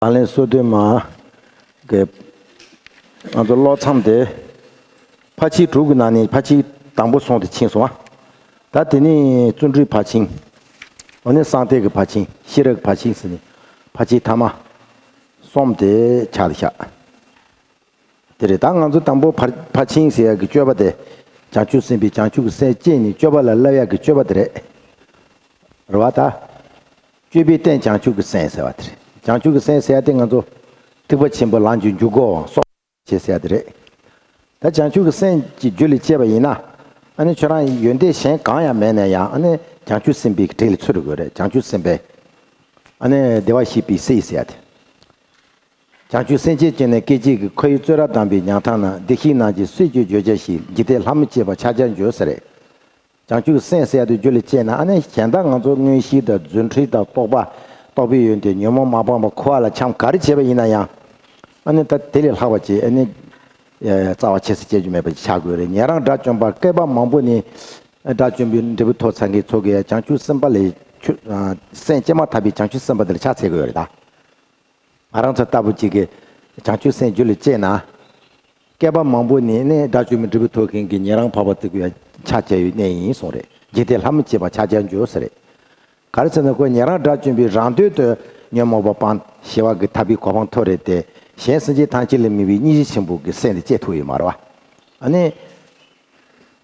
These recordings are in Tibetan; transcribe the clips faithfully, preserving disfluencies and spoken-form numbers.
ལག་ལེན་སོ་བདུན་མ་གི་ང་ཚོ་ཀློག་མཚམས་དེ་ཕར་ཕྱིན་དྲུག་གི་ནང་ནས་ཕར་ཕྱིན་དང་པོ་སོང་སྟེ་ཕྱིན་སོང་བ། ད་དེ་ནས་བརྩོན་འགྲུས་ཕར་ཕྱིན། འོ་ནས་གསང་གཏེར་གྱི་ཕར་ཕྱིན། ཤེས་རབ་ཀྱི་ཕར་ཕྱིན་ཟེར་ནས་ཕར་ཕྱིན་ཐ་མ་གསུམ་དེ་ཆགས་ཏེ་བཞག་དེ་རེད། ད་ང་ཚོ་དང་པོ་ཕར་ཕར་ཕྱིན་ཟེར་ཡག་གི་སྤྱོད་པ་དེ། བྱང་ཆུབ་སེམས་དཔའི་བྱང་ཆུབ་ཀྱི་སེམས་བསྐྱེད་ནས་སྤྱོད་པ་ལ་བསླབ་ཡག་གི་སྤྱོད་པ་དེ་རེད། རེད་བ་ད། སྤྱོད་པའི་རྟེན་བྱང་ཆུབ་ཀྱི་སེམས་ཟེར་བ་དེ་རེད། བྱང་ཆུབ་ཀྱི་སེམས་ཟེར་ཡག་དེ་ང་ཚོ་ཐེག་པ་ཆེན་པོ་ལམ་གྱི་འཇུག་སྒོའམ་སྲོག་བཅད་ཟེར་ཡག་དེ་རེད། ད་བྱང་ཆུབ་ཀྱི་སེམས་ཀྱི་རྒྱུད་ལ་སྐྱེས་པ་ཡིན་ན། ཨ་ནི་ཁྱོད་རང་ཡོན་ཏན་གཞན་གང་ཡང་མེད་ན་ཡང་ཨ་ནི་བྱང་ཆུབ་སེམས་དཔའི་གྲལ་ལ་ཚུད་དགོས་རེད། བྱང་ཆུབ་སེམས་དཔའི་ཨ་ནི་བདེ་བར་གཤེགས་པའི་སྲས་ཟེར་ཡག་དེ། བྱང་ཆུབ་སེམས་བསྐྱེད་བསྐྱེད་ནས་སྐད་ཅིག་གིས་ཁོ་ཡི་བཙོན་རར་བསྡམས་པའི་ཉང་ཐང་ན། བདེ་གཤེགས་རྣམས་ཀྱི་སྲས་ཀྱི་བརྗོད་བྱ་ཞིག་འཇིག་རྟེན་ལྷ་མོ་བཅས་པ་ཕྱག་རྒྱར་འགྱུར་ཟེར་རེད། བྱང་ཆུབ་སེམས་ཟེར་ཡག་དེ་རྒྱུད་ལ་སྐྱེས་ན་ཨ་ནི་གཞན་དག་ང་ཚོ་མངོན་ཤེས་དང་རྫུ་འཕྲུལ་དང་རྟོགས་པ། རྟོགས་པའི་ཡོན་ཏན་ཉོན་མོངས་མ་སྤངས་པ་འཁོར་བ་ལ་འཁྱམས་ག་རེ་བྱས་པ་ཡིན་ན་ཡང་། ཨ་ནི་ད་དེ་ལས་ལྷག་པ་ཅིག་ཨ་ནི་རྩ་བ་ཆེ་ས་སྐྱེ་རྒྱུ་མེད་པ་ཅིག་ཆགས་དགོས་རེད། ཉན་རང་དགྲ་བཅོམ་པ། བསྐལ་པ་མང་པོ་ནས་དགྲ་བཅོམ་པའི་འབྲས་བུ་ཐོབ་ཚར་མཁན་ཚོ་གིས་བྱང་ཆུབ་སེམས་དཔའ་ལས་ཆུ་སེམས་བསྐྱེད་མ་ཐག་པའི་བྱང་ཆུབ་སེམས་དཔའ་དེ་ལ་ཕྱག་འཚལ་དགོས་རེད་ད། ང་རང་ཚོ་ལྟ་བུ་གཅིག་གིས་བྱང་ཆུབ་སེམས་རྒྱུད་ལ་སྐྱེས་ན། བསྐལ་པ་མང་པོ་ནས་ནི་དགྲ་བཅོམ་པའི་འབྲས་བུ་ཐོབ་མཁན་གྱི་ཉན་རང་འཕགས་པ་དེ་གི་ཕྱག་བྱ་བའི་གནས་ཡིན་གསུངས་རེད། འཇིག་རྟེན་ལྷ་མོ་བཅས་པ་ཕྱག་རྒྱར་འགྱུར་ཟེར་རེད། ག་རེ་ཟེར་ན་ཁོ་ཉན་རང་དགྲ་བཅོམ་པའི་རང་དོན་དུ་ཉོན་མོངས་པ་སྤངས། ཞི་བ་གི་ཐར་པའི་གོ་འཕང་ཐོབ་རེད་དེ། གཞན་སེམས་ཅན་ཐམས་ཅད་ལ་དམིགས་པའི་སྙིང་རྗེ་ཆེན་པོ་གི་སེམས་དེ་སྐྱེ་ཐུབ་ཡོད་མ་རེད་བ། ཨ་ནི།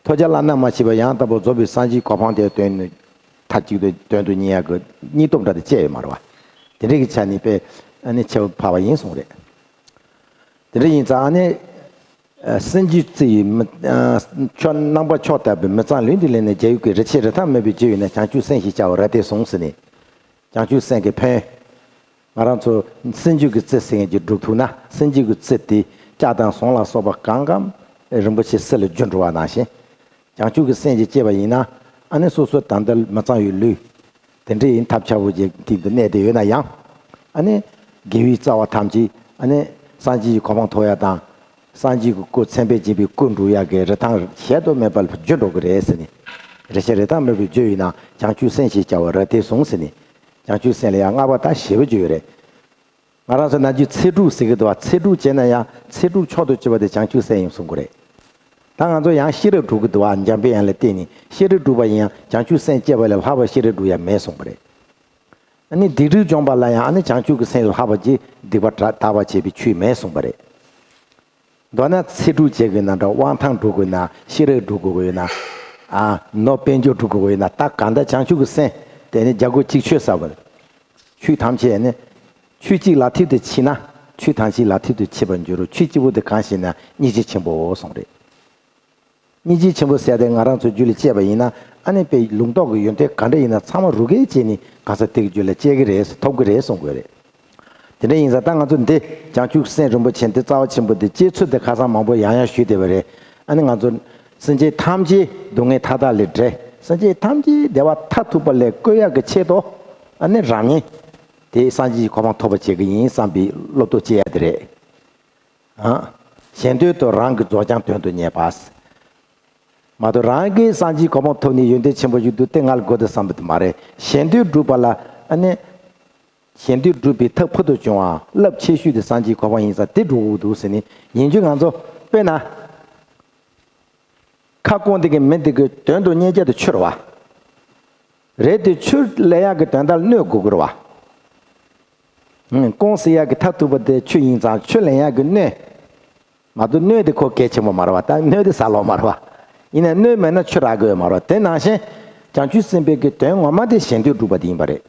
ཐོབ་བྱ་བླ་ན་མ་མཆིས་པ་ཡང་དག་པར་རྫོགས་པའི་སངས་རྒྱས་གོ་འཕང་དེ་དོན་མཐའ་གཅིག་ཏུ་དོན་དུ་གཉེར་ཡག་གི་སྙིང་སྟོབས་འདྲ་དེ་སྐྱེས་ཡོད་མ་རེད་བ། དེ་འདྲ་གི་ཆ་ནས་དཔེ་ཨ་ནི་ཆེ་བ་འཕགས་པ་ཡིན་གསུངས་རེད། དེ་འདྲ་ཡིན་ཙང་ཨ་ནི། སེམས་རྒྱུད་རྩི་ཡི་མི། ཕྱོགས་རྣམ་པ་ཕྱོགས་དག་པའི་མི་གཙང་ལུས་འདི་ལས་ནི་རྒྱལ་བའི་སྐུ། རི་ཆེན་རི་ཐང་མོད་པའི་རྒྱུ་ཡིན་ན། བྱང་ཆུབ་སེམས་ཞེས་བྱ་བ་རབ་ཏུ་གསུངས་ཟེར་ནས། བྱང་ཆུབ་སེམས་ཀྱི་ཕན། ང་རང་ཚོ་སེམས་རྒྱུད་ཀྱི་རྩི་ཟེར་མཁན་ཅིག་སྒྲུབ་ཐུབ་ན། སེམས་རྒྱུད་ཀྱི་རྩི་དེ་ལྕགས་དང་ཟངས་ལ་སོགས་པ་གང་ག་རིན་པོ་ཆེ་གསེར་ལ་བསྒྱུར་འགྲོ་བ་ནང་བཞིན། བྱང་ཆུབ་ཀྱི་སེམས་ཀྱིས་བསྐྱེད་པ་ཡིན་ན། ཨ་ནི་སོ་སོ་ད་ལྟ་མི་གཙང་བའི་ལུས། དེ་འདྲའི་ཐབས་ཆག་པོ་ཅིག་སྟེང་དུ་གནས་ཏེ་ཡོད་ན་ཡང་། ཨ་ནི་དགེ་བའི་རྩ་བ་ཐམས་ཅད་ཨ་ནི་སངས་རྒྱས་ཀྱི་གོ་འཕང་ཐོབ་ཡ་དང་། སངས་རྒྱས་ཀྱི་སྐུ་མཚན་དཔེས་བརྒྱན་པའི་སྐུ་འགྲུབ་ཡག་གི་རི་ཐང་གཞལ་དུ་མེད་པ་ལ་བརྒྱུད་འགྲོ་གི་རེད་ཟེར་ནས། རི་ཆེན་རི་ཐང་མོད་པའི་རྒྱུ་ཡིན་ན། བྱང་ཆུབ་སེམས་ཞེས་བྱ་བ་རབ་ཏུ་གསུངས་ཟེར་ནས། བྱང་ཆུབ་སེམས་ལ་ཡང་བསྔགས་པ་དང་ཞེས་པ་བརྗོད་ཡོད་རེད། ང་རང་ཚོ་ནམ་རྒྱུན་ཚེ་སྒྲུབ་ཟེར་གི་འདུག་བ། ཚེ་སྒྲུབ་བྱས་ན་ཡང་ཚེ་སྒྲུབ་མཆོག་ཏུ་གྱུར་པ་དེ་བྱང་ཆུབ་སེམས་ཡིན་གསུང་གི་རེད། ད་ང་ཚོ་ཡང་ཤེས་རབ་སྒྲུབ་གི་འདུག་བ། འཇམ་དཔལ་དབྱངས་ལ་བརྟེན་ནས་ཤེས་རབ་སྒྲུབ་པ་ཡིན་ཡང་བྱང་ཆུབ་སེམས་བསྐྱེད་པ་ལས་ལྷག་པ་ཤེས་རབ་སྒྲུབ་ཡ་མེད་གསུངས་པ་རེད། ཨ་ནི་སྡིག་སྒྲིབ་སྦྱོང་བ་ལ་ཡང་ཨ་ནི་བྱང་ཆུབ་ཀྱི་སེམས་ལས་ལྷག་པ་ཅིག་སྡིག་པ་དག་པ་བྱེད་པའི་ཆོས་མེད་གསུངས་པ་རེད། མདོར་ན་ཚེ་སྒྲུབ་བྱེད་དགོས་ན་འདྲ། དབང་ཐང་སྒྲུབ་དགོས་ན། ཤེས་རབ་སྒྲུབ་དགོས་ཡོད་ན། ཨ་ནོར་དཔལ་འབྱོར་སྒྲུབ་དགོས་ཡོད་ན། ད་གང་ལྟར་བྱང་ཆུབ་ཀྱི་སེམས་དེ་ནི་རྒྱལ་སྒོ་གཅིག་ཆོད་ཟེར་བ། ཆོས་ཐམས་ཅད་ནི་ཆོས་གཅིག་ལག་མཐིལ་དུ་མཆིས་ན་ཆོས་ཐམས་ཅད་ལག་མཐིལ་དུ་མཆིས་པར་འགྱུར་རོ། ཆོས་གཅིག་པུ་དེ་གང་ཞེ་ན་སྙིང་རྗེ་ཆེན་པོའོ་གསུངས་རེད། སྙིང་རྗེ་ཆེན་པོ་ཟེར་དེ་ང་རང་ཚོ་རྒྱུད་ལ་སྐྱེས་པ་ཡིན་ན་ཨ་ནི་དཔེ་ལུང་རྟོགས་ཀྱི་ཡོན་ཏན་ག་འདྲ་ཡིན་ན་ཚང་མ་རུ་སྐད་བྱས་ནས་གང་ཟག་དེ་གི་རྒྱུད་ལ་སྐྱེ་གི་རེད། ཐོབ་གི་རེད་གསུང་དགོས་རེད། དེ་འདྲ་ཡིན་ཙང་ད་ང་ཚོ་འདི་བྱང་ཆུབ་སེམས་རིན་པོ་ཆེ་འདི་རྩ་བ་ཆེན་པོ་འདི་སྐྱེ་ཚུལ་དེ་ཁ་སང་མང་པོ་ཡང་ཡང་ཞུས་བསྡད་པ་རེད། ཨ་ནི་ང་ཚོ་སེམས་ཅན་ཐམས་ཅད་སྡུག་བསྔལ་མཐའ་དག་ལས་བསྒྲལ། སེམས་ཅན་ཐམས་ཅད་བདེ་བ་མཐར་ཐུག་པ་ལ་བཀོད་ཡག་གི་ཆེད་དུ་ཨ་ནི་རང་ཉིད་དེ་སངས་རྒྱས་ཀྱི་གོ་འཕང་ཐོབ་པ་བྱེད་ཀྱི་ཡིན་བསམ་པའི་བློ་སྟོབས་སྐྱེ་ཡ་དེ་རེད། ཨ། གཞན་དོན་དུ་རང་གི་རྫོགས་བྱང་དོན་དུ་གཉེར་བ། མ་གཏོགས་རང་གིས་སངས་རྒྱས་གོ་འཕང་ཐོབ་ནས་ཡོན་ཏན་ཆེན་པོ་ཞིག་འདུག་སྟེ་ང་ལ་དགོས་འདུག་བསམ་པ་དེ་མ་རེད། གཞན་དོན་སྒྲུབ་པ་ལ་ཨ་ནི། གཞན་དོན་སྒྲུབ་པའི་ཐབས་ཕུལ་དུ་བྱུང་བ་རླབས་ཆེ་ཤོས་དེ་སངས་རྒྱས་གོ་འཕང་ཡིན་ཙང་དེ་སྒྲུབ་དགོས་འདུག་ཟེར་ནས་ཡིན་རྒྱུ་ང་ཚོ་དཔེར་ན། ཁ་སྐོང་དེ་གི་མི་དེ་གི་དོན་དུ་གཉེར་རྒྱུ་དེ་ཆུ་རེད་བ། རེད་དེ་ཆུ་ལེན་ཡག་གི་དོན་དག་ལ་སྣོད་དགོས་ཀྱི་རེད་བ། སྐོང་ཟེར་ཡག་གི་མཐར་ཐུག་པ་དེ་ཆུ་ཡིན་ཙང་ཆུ་ལེན་ཡག་གི་སྣོད། མ་གཏོགས་སྣོད་དེ་ཁོ་གལ་ཆེན་པོ་མ་རེད་བ། ད་སྣོད་དེ་ཟ་ལོག་མ་རེད་བ། ཡིན་ན་སྣོད་མེད་ན་ཆུ་རག་གི་ཡོད་མ་རེད་བ། དེ་ནང་བཞིན་བྱང་ཆུབ་སེམས་དཔའི་གི་དོན་ངོ་མ་དེ་གཞན་དོན་སྒྲུབ་པ་དེ་ཡིན་པ་རེད།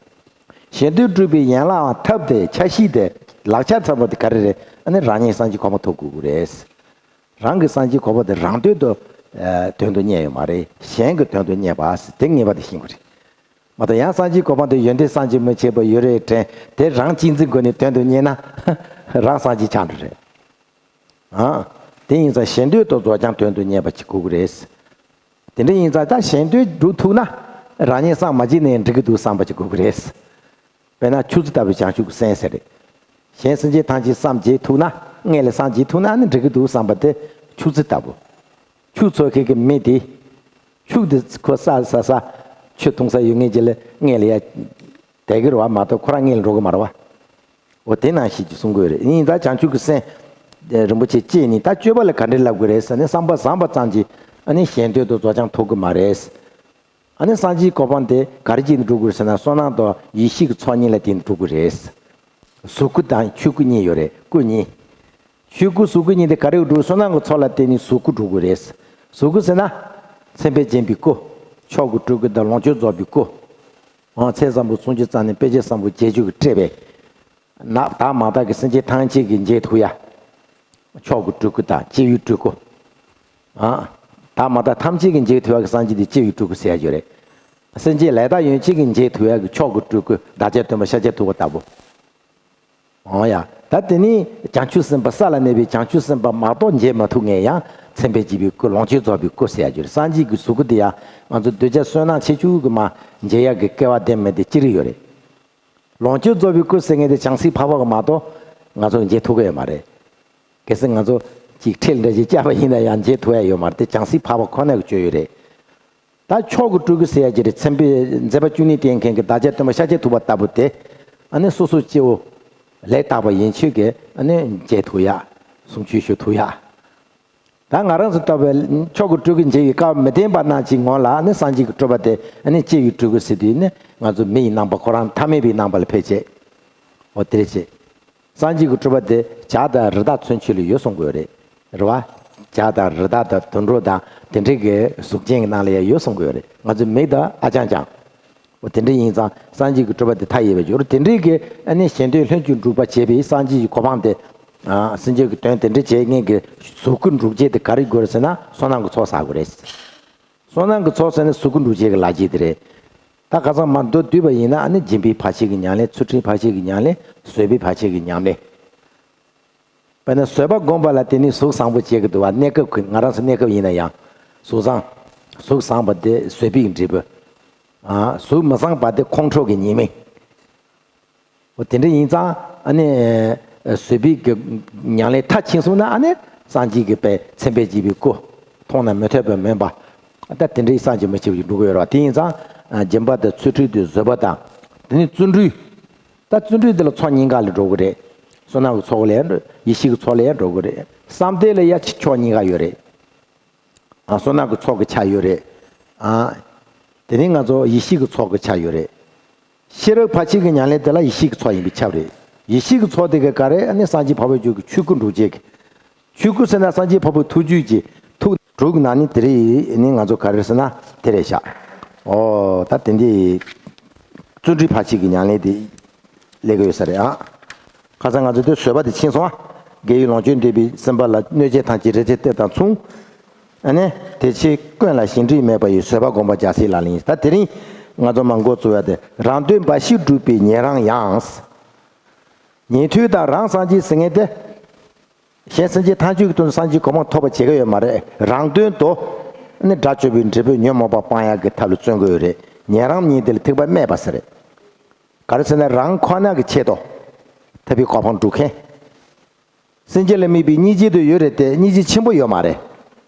གཞན་དོན་སྒྲུབ་པའི་ཡན་ལག་ཐབས་དེ་འཆར་གཞི་དེ་ལག་ཆ་ཚང་པོ་དེ་ག་རེ་རེད། ཨ་ནི་རང་ཉིད་སངས་རྒྱས་གོ་འཕང་ཐོབ་དགོས་ཀྱི་རེད། རང་གི་སངས་རྒྱས་གོ་འཕང་དེ་རང་དོན་དུ་དོན་དུ་གཉེར་ཡོད་མ་རེད། གཞན་གྱི་དོན་དུ་གཉེར་བ་ཟེར་དེ་ངེས་པར་དུ་ཤེས་དགོས་རེད། མ་གཏོགས་ཡང་སངས་རྒྱས་གོ་འཕང་དེ་ཡོན་ཏན་བསམ་གྱིས་མི་ཁྱབ་པ་ཡོད་རེད་དྲན་དེ་རང་གཅེས་འཛིན་སྒོ་ནས་དོན་དུ་གཉེར་ན་རང་སངས་རྒྱས་ཆགས་འགྲོ་རེད། ཨ། དེ་ཡིན་ཙང་གཞན་དོན་དུ་རྫོགས་བྱང་དོན་དུ་གཉེར་བ་ཅིག་དགོས་ཀྱི་རེད། དེ་འདྲ་ཡིན་ཙང་ད་གཞན་དོན་སྒྲུབ་ཐུབ་ན་རང་ཉིད་སངས་མ་རྒྱས་ན་ཡང་འགྲིག་གི་འདུག་བསམ་པ་ཅིག་དགོས་ཀྱི་རེད། དཔེར་ན་ཆུ་ཚོད་ལྟ་བུའི་བྱང་ཆུབ་ཀྱི་སེམས་ཟེར་རེད། གཞན་སེམས་ཅན་ཐམས་ཅད་སངས་རྒྱས་ཐུབ་ན་མངལ་ལས་སངས་རྒྱས་ཐུབ་ན་ནི་འགྲིག་གི་འདུག་བསམ་པ་དེ་ཆུ་ཚོད་ལྟ་བུ། ཆུ་འཚོ་མཁན་གྱི་མི་དེ། ཆུ་དེ་ཁོ་ཟ་ཟ་ཟ། ཆུ་འཐུང་ས་ཡོད་མཁན་ཅིག་ལ་མངལ་ལ་ཡ། བསྡད་ཀྱི་རེད་བ། མ་གཏོགས་ཁོ་རང་མངལ་ལ་འགྲོ་གི་མ་རེད་བ། འོ་དེ་ནང་བཞིན་གྱི་གསུང་དགོས་རེད། ཡིན་ད་བྱང་ཆུབ་ཀྱི་སེམས་རིན་པོ་ཆེ་སྐྱེས་ནས་ད་སྤྱོད་པ་ལ་ག་འདྲས་ལབ་དགོས་རེད་ཟེར་ནས་བསམ་པ་བཟང་པ་ཙམ་གྱིས་ཨ་ནི་གཞན་དོན་དུ་རྫོགས་བྱང་ཐོབ་ཀྱི་མ་རེད། ཨ་ནི་སངས་རྒྱས་གོ་འཕང་དེ་ག་རེ་བྱས་ནས་འགྲོ་དགོས་རེད་ཟེར་ན་བསོད་ནམས་དང་ཡེ་ཤེས་ཀྱི་ཚོགས་གཉིས་ལ་བརྟེན་ནས་འགྲོ་དགོས་རེད། གཟུགས་སྐུ་དང་ཆོས་སྐུ་གཉིས་ཡོད་རེད། སྐུ་གཉིས། ཆོས་སྐུ་གཟུགས་སྐུ་གཉིས་དེ་ག་རེ་འགྲོ། བསོད་ནམས་ཀྱི་ཚོགས་ལ་བརྟེན་ནས་གཟུགས་སྐུ་འགྲོ་དགོས་རེད། གཟུགས་སྐུ་ཟེར་ན། མཚན་དཔེས་བརྒྱན་པའི་སྐུ། མཆོག་གི་སྤྲུལ་སྐུ་དང་ལོངས་སྤྱོད་རྫོགས་པའི་སྐུ། ཚེ་བཟང་པོ་སུམ་ཅུ་རྩ་གཉིས་དཔེ་བྱད་བཟང་པོ་བརྒྱད་ཅུ་གིས་སྤྲས་པའི། ནག་དག་མ་དག་གི་སེམས་ཅན་ཐམས་ཅད་ཀྱི་མཇལ་ཐུབ་ཡ། མཆོག་གི་སྤྲུལ་སྐུ་དང་སྤྱི་བོའི་སྤྲུལ་སྐུ། ཨ། དག་མ་དག་ཐམས་ཅད་ཀྱི་མཇལ་ཐུབ་ཡ་གི་སངས་རྒྱས་དེ་སྤྱི་བོའི་སྤྲུལ་སྐུ་ཟེར་ཡ་ཡོད་རེད། སེམས་ཅན་ལས་དང་ཡན་ཆད་ཀྱི་མཇལ་ཐུབ་ཡ་གི་མཆོག་གི་སྤྲུལ་སྐུ་བདག་ཅག་སྟོན་པ་ཤཱཀྱ་ཐུབ་པ་ལྟ་བུ། འོ་ཡ། ད་དེ་ནི་བྱང་ཆུབ་སེམས་དཔའ་ས་ལ་གནས་པའི་བྱང་ཆུབ་སེམས་དཔའ་མ་གཏོགས་མཇལ་མ་ཐུབ་མཁན་ཡང་མཚན་དཔེས་བརྒྱན་པའི་སྐུ་ལོངས་སྤྱོད་རྫོགས་པའི་སྐུ་ཟེར་ཡ་ཅིག་རེད། སངས་རྒྱས་ཀྱི་གཟུགས་སྐུ་དེ་ཡང་ང་ཚོ་གདུལ་བྱ་བསོད་ནམས་ཆེ་ཆུང་གི་མ་མཇལ་ཡ་གི་སྐལ་བ་ལྡན་མི་དེ་ཅི་རིགས་ཡོད་རེད། ལོངས་སྤྱོད་རྫོགས་པའི་སྐུ་ཟེར་མཁན་དེ་བྱང་སེམས་འཕགས་པ་མ་གཏོགས་ང་ཚོ་མཇལ་ཐུབ་ཀྱི་ཡོད་མ་རེད། གལ་སྲིད་ང་ཚོ་ཅིག་ཁྲིད་འདྲ་ཞིག་བཅར་བ་ཡིན་ན་ཡང་མཇལ་ཐུབ་ཡ་ཡོད་མ་རེད། དེ་བྱང་སེམས་འཕགས་པ་ཁོ་ན་གི་སྤྱོད་ཡུལ་རེད། ད་མཆོག་གི་སྤྲུལ་སྐུ་ཟེར་ཡ་ཅིག་རེད། མཚན་དཔེ་མཛད་པ་བཅུ་གཉིས་བསྟན་མཁན་གྱི་བདག་ཅག་སྟོན་པ་ཤཱཀྱ་ཐུབ་པ་ལྟ་བུ་དེ། ཨ་ནི་སོ་སོ་སྐྱེ་བོ་ལས་དག་པ་ཡན་ཆོད་ཀྱིས་ཨ་ནི་མཇལ་ཐུབ་ཡ། གསུང་ཆོས་ཞུ་ཐུབ་ཡ། ད་ང་རང་ཚོ་ལྟ་བུའི་མཆོག་གི་སྤྲུལ་སྐུ་མཇལ་བའི་སྐལ་བ་མི་ལྡན་པ་རྣམས་ཀྱི་ངོ་ལ་ཨ་ནི་སངས་རྒྱས་ཀྱི་སྤྲུལ་པ་དེ་ཨ་ནི་སྐྱེ་བོའི་སྤྲུལ་སྐུ་ཟེར་དུས་ནི་ང་ཚོ་མི་ཡི་རྣམ་པ་ཁོ་རང་ཐ་མལ་པའི་རྣམ་པ་ལ་ཕལ་ཆེར། འོ་དེ་རེད་ཅེས། སངས་རྒྱས་ཀྱི་སྤྲུལ་པ་དེ་བྱ་དང་རི་དྭགས་ཚུན་ཆད་ལ་ཡོད་གསུང་གི་ཡོད་རེད། རེད་བ། བྱ་དང་རི་དྭགས་དང་དུད་འགྲོ་དང་དེ་འདྲའི་གི་གཟུགས་ཅན་གྱི་ནང་ལ་ཡང་ཡོད་གསུང་གི་ཡོད་རེད། ང་ཚོ་མི་དང་ཨ་ཅང་ཅང་། འོ་དེ་འདྲ་ཡིན་ཙང་སངས་རྒྱས་ཀྱི་སྤྲུལ་པ་དེ་མཐའ་ཡས་པའི་འབྱོར་དེ་འདྲའི་གི་ཨ་ནི་གཞན་དོན་ལྷུན་གྱིས་འགྲུབ་པ་བྱེད་པའི་སངས་རྒྱས་ཀྱི་གོ་འཕང་དེ། ཨ། སེམས་ཅན་གྱི་དོན་དེ་འདྲ་བྱེད་མཁན་གྱི་གཟུགས་སྐུ་འགྲུབ་བྱེད་དེ་ག་རེ་དགོས་རེད་ཟེར་ན་བསོད་ནམས་ཀྱི་ཚོགས་བསག་དགོས་རེད། བསོད་ནམས་ཀྱི་ཚོགས་ཟེར་ན་གཟུགས་སྐུ་འགྲུབ་བྱེད་ཀྱི་ལག་རྗེས་དེ་རེད། ད་ཁ་སང་མ་མདོར་བསྡུས་པ་ཡིན་ན་ཨ་ནི་སྦྱིན་པའི་ཕར་ཕྱིན་གྱི་ཉམས་ལེན། ཚུལ་ཁྲིམས་ཕར་ཕྱིན་གྱི་ཉམས་ལེན། བཟོད་པའི་ཕར་ཕྱིན་གྱི་ཉམས་ལེན། དཔེར་ན་བཟོད་པ་བསྒོམ་པ་ལ་བརྟེན་ནས་གཟུགས་བཟང་པོ་བྱེད་ཀྱི་འདུག་བ། གནས་སྐབས་ཀྱི་ང་རང་ཚོ་གནས་སྐབས་ཡིན་ན་ཡང་། གཟུགས་བཟང་། གཟུགས་བཟང་པོ་དེ་བཟོད་པའི་འབྲས་བུ། ཨ། གཟུགས་མི་བཟང་པ་དེ་ཁོང་ཁྲོ་གི་ཉེས་དམིགས། འོ་དེ་འདྲ་ཡིན་ཙང་ཨ་ནི་བཟོད་པའི་གི་ཉམས་ལེན་མཐར་ཕྱིན་སོང་ན་ཨ་ནི་སངས་རྒྱས་ཀྱི་དཔལ་མཚན་དཔེས་བརྒྱན་པའི་སྐུ། མཐོང་ན་མི་ཐོས་པ་མིན་པ། ད་དེ་འདྲའི་སངས་རྒྱས་མི་ཕྱེད་པ་ཞིག་འགྲོ་གི་ཡོད་རེད་བ། དེ་ཡིན་ཙང་སྦྱིན་པ་དང་ཚུལ་ཁྲིམས་དང་བཟོད་པ་དང་། དེ་ནས་བརྩོན་འགྲུས། ད་བརྩོན་འགྲུས་འདི་ལ་ཚོགས་གཉིས་ཀ་ལ་འགྲོ་གི་རེད། བསོད་ནམས་ཀྱི་ཚོགས་ལ་ཡང་འགྲོ། ཡེ་ཤེས་ཀྱི་ཚོགས་ལ་ཡང་འགྲོ་གི་རེད། བསམ་གཏན་ལ་ཡང་ཕྱོགས་གཉིས་ཀ་ཡོད་རེད། ཨ། བསོད་ནམས་ཀྱི་ཚོགས་ཀྱི་ཆ་ཡོད་རེད། ཨ། དེ་ནས་ང་ཚོ་ཡེ་ཤེས་ཀྱི་ཚོགས་ཀྱི་ཆ་ཡོད་རེད། ཤེས་རབ་ཕར་ཕྱིན་གྱི་ཉམས་ལེན་དེ་ལ་ཡེ་ཤེས་ཀྱི་ཚོགས་ཡིན་པས་ཁྱབ་རེད། ཡེ་ཤེས་ཀྱི་ཚོགས་དེ་ག་ག་རེ། ཨ་ནི་སངས་རྒྱས་འཕགས་པའི་རྒྱུད་ཀྱི་ཆོས་སྐུ་འགྲུབ་བྱེད་ཀྱི། ཆོས་སྐུ་ཟེར་ན་སངས་རྒྱས་འཕགས་པའི་ཐུགས་རྒྱུད་ཀྱི་ཐུགས་དྲུག་གི་ནང་ནས་དེ་རེད། ཨ་ནི་ང་ཚོ་ག་རེ་ཟེར་ན་དེ་རེད་ཤག་འོ་ད་དེ་འདི་བརྩོན་འགྲུས་ཕར་ཕྱིན་གྱི་ཉམས་ལེན་དེ་སླེབས་ཀྱི་ཡོད་ས་རེད་ཨ། ཁ་སང་ང་ཚོ་དེ་བཟོད་པ་དེ་ཕྱིན་སོང་ཨ། དགེ་བའི་ལོངས་སྤྱོད་འདོད་པའི་སེམས་པ་ལ་གནོད་བྱེད་ཐམས་ཅད་རེག་བྱའི་གཏེར་དང་མཚུངས། ཨ་ནི། དེ་ཕྱིར་ཀུན་ལ་གཞན་དྲིང་མེད་པ་ཡི། བཟོད་པ་བསྒོམ་པ་རྒྱལ་སྲས་ལག་ལེན་ཡིན། ད་དེ་རིང་ང་ཚོ་མར་འགོ་བཙུགས་ཡ་དེ་རང་དོན་འབའ་ཞིག་སྒྲུབ་པའི་ཉན་རང་ཡང་། ཉན་ཐོས་དང་རང་སངས་རྒྱས་ཟེར་མཁན་དེ། གཞན་སེམས་ཅན་ཐམས་ཅད་ཀྱི་དོན་དུ་སངས་རྒྱས་གོ་འཕང་ཐོབ་པ་བྱེད་ཀྱི་ཡོད་མ་རེད། རང་དོན་དུ་ནི་དགྲ་བཅོམ་པའི་འབྲས་བུ་ཉོན་མོངས་པ་སྤང་ཡག་གི་ཐབས་ལ་བརྩོན་གྱི་ཡོད་རེད། ཉན་རང་ཉིད་དེ་ལ་ཐེག་པ་སྨྲས་པ་ཟེར། ག་རེ་ཟེར་ན་རང་ཁོ་ན་གི་ཆེད་དུ་ཐར་པའི་གོ་འཕང་སྒྲུབ་མཁན། སེམས་ཅན་ལ་དམིགས་པའི་སྙིང་རྗེ་དེ་ཡོད་རེད་དེ་སྙིང་རྗེ་ཆེན་པོ་ཡོད་མ་རེད།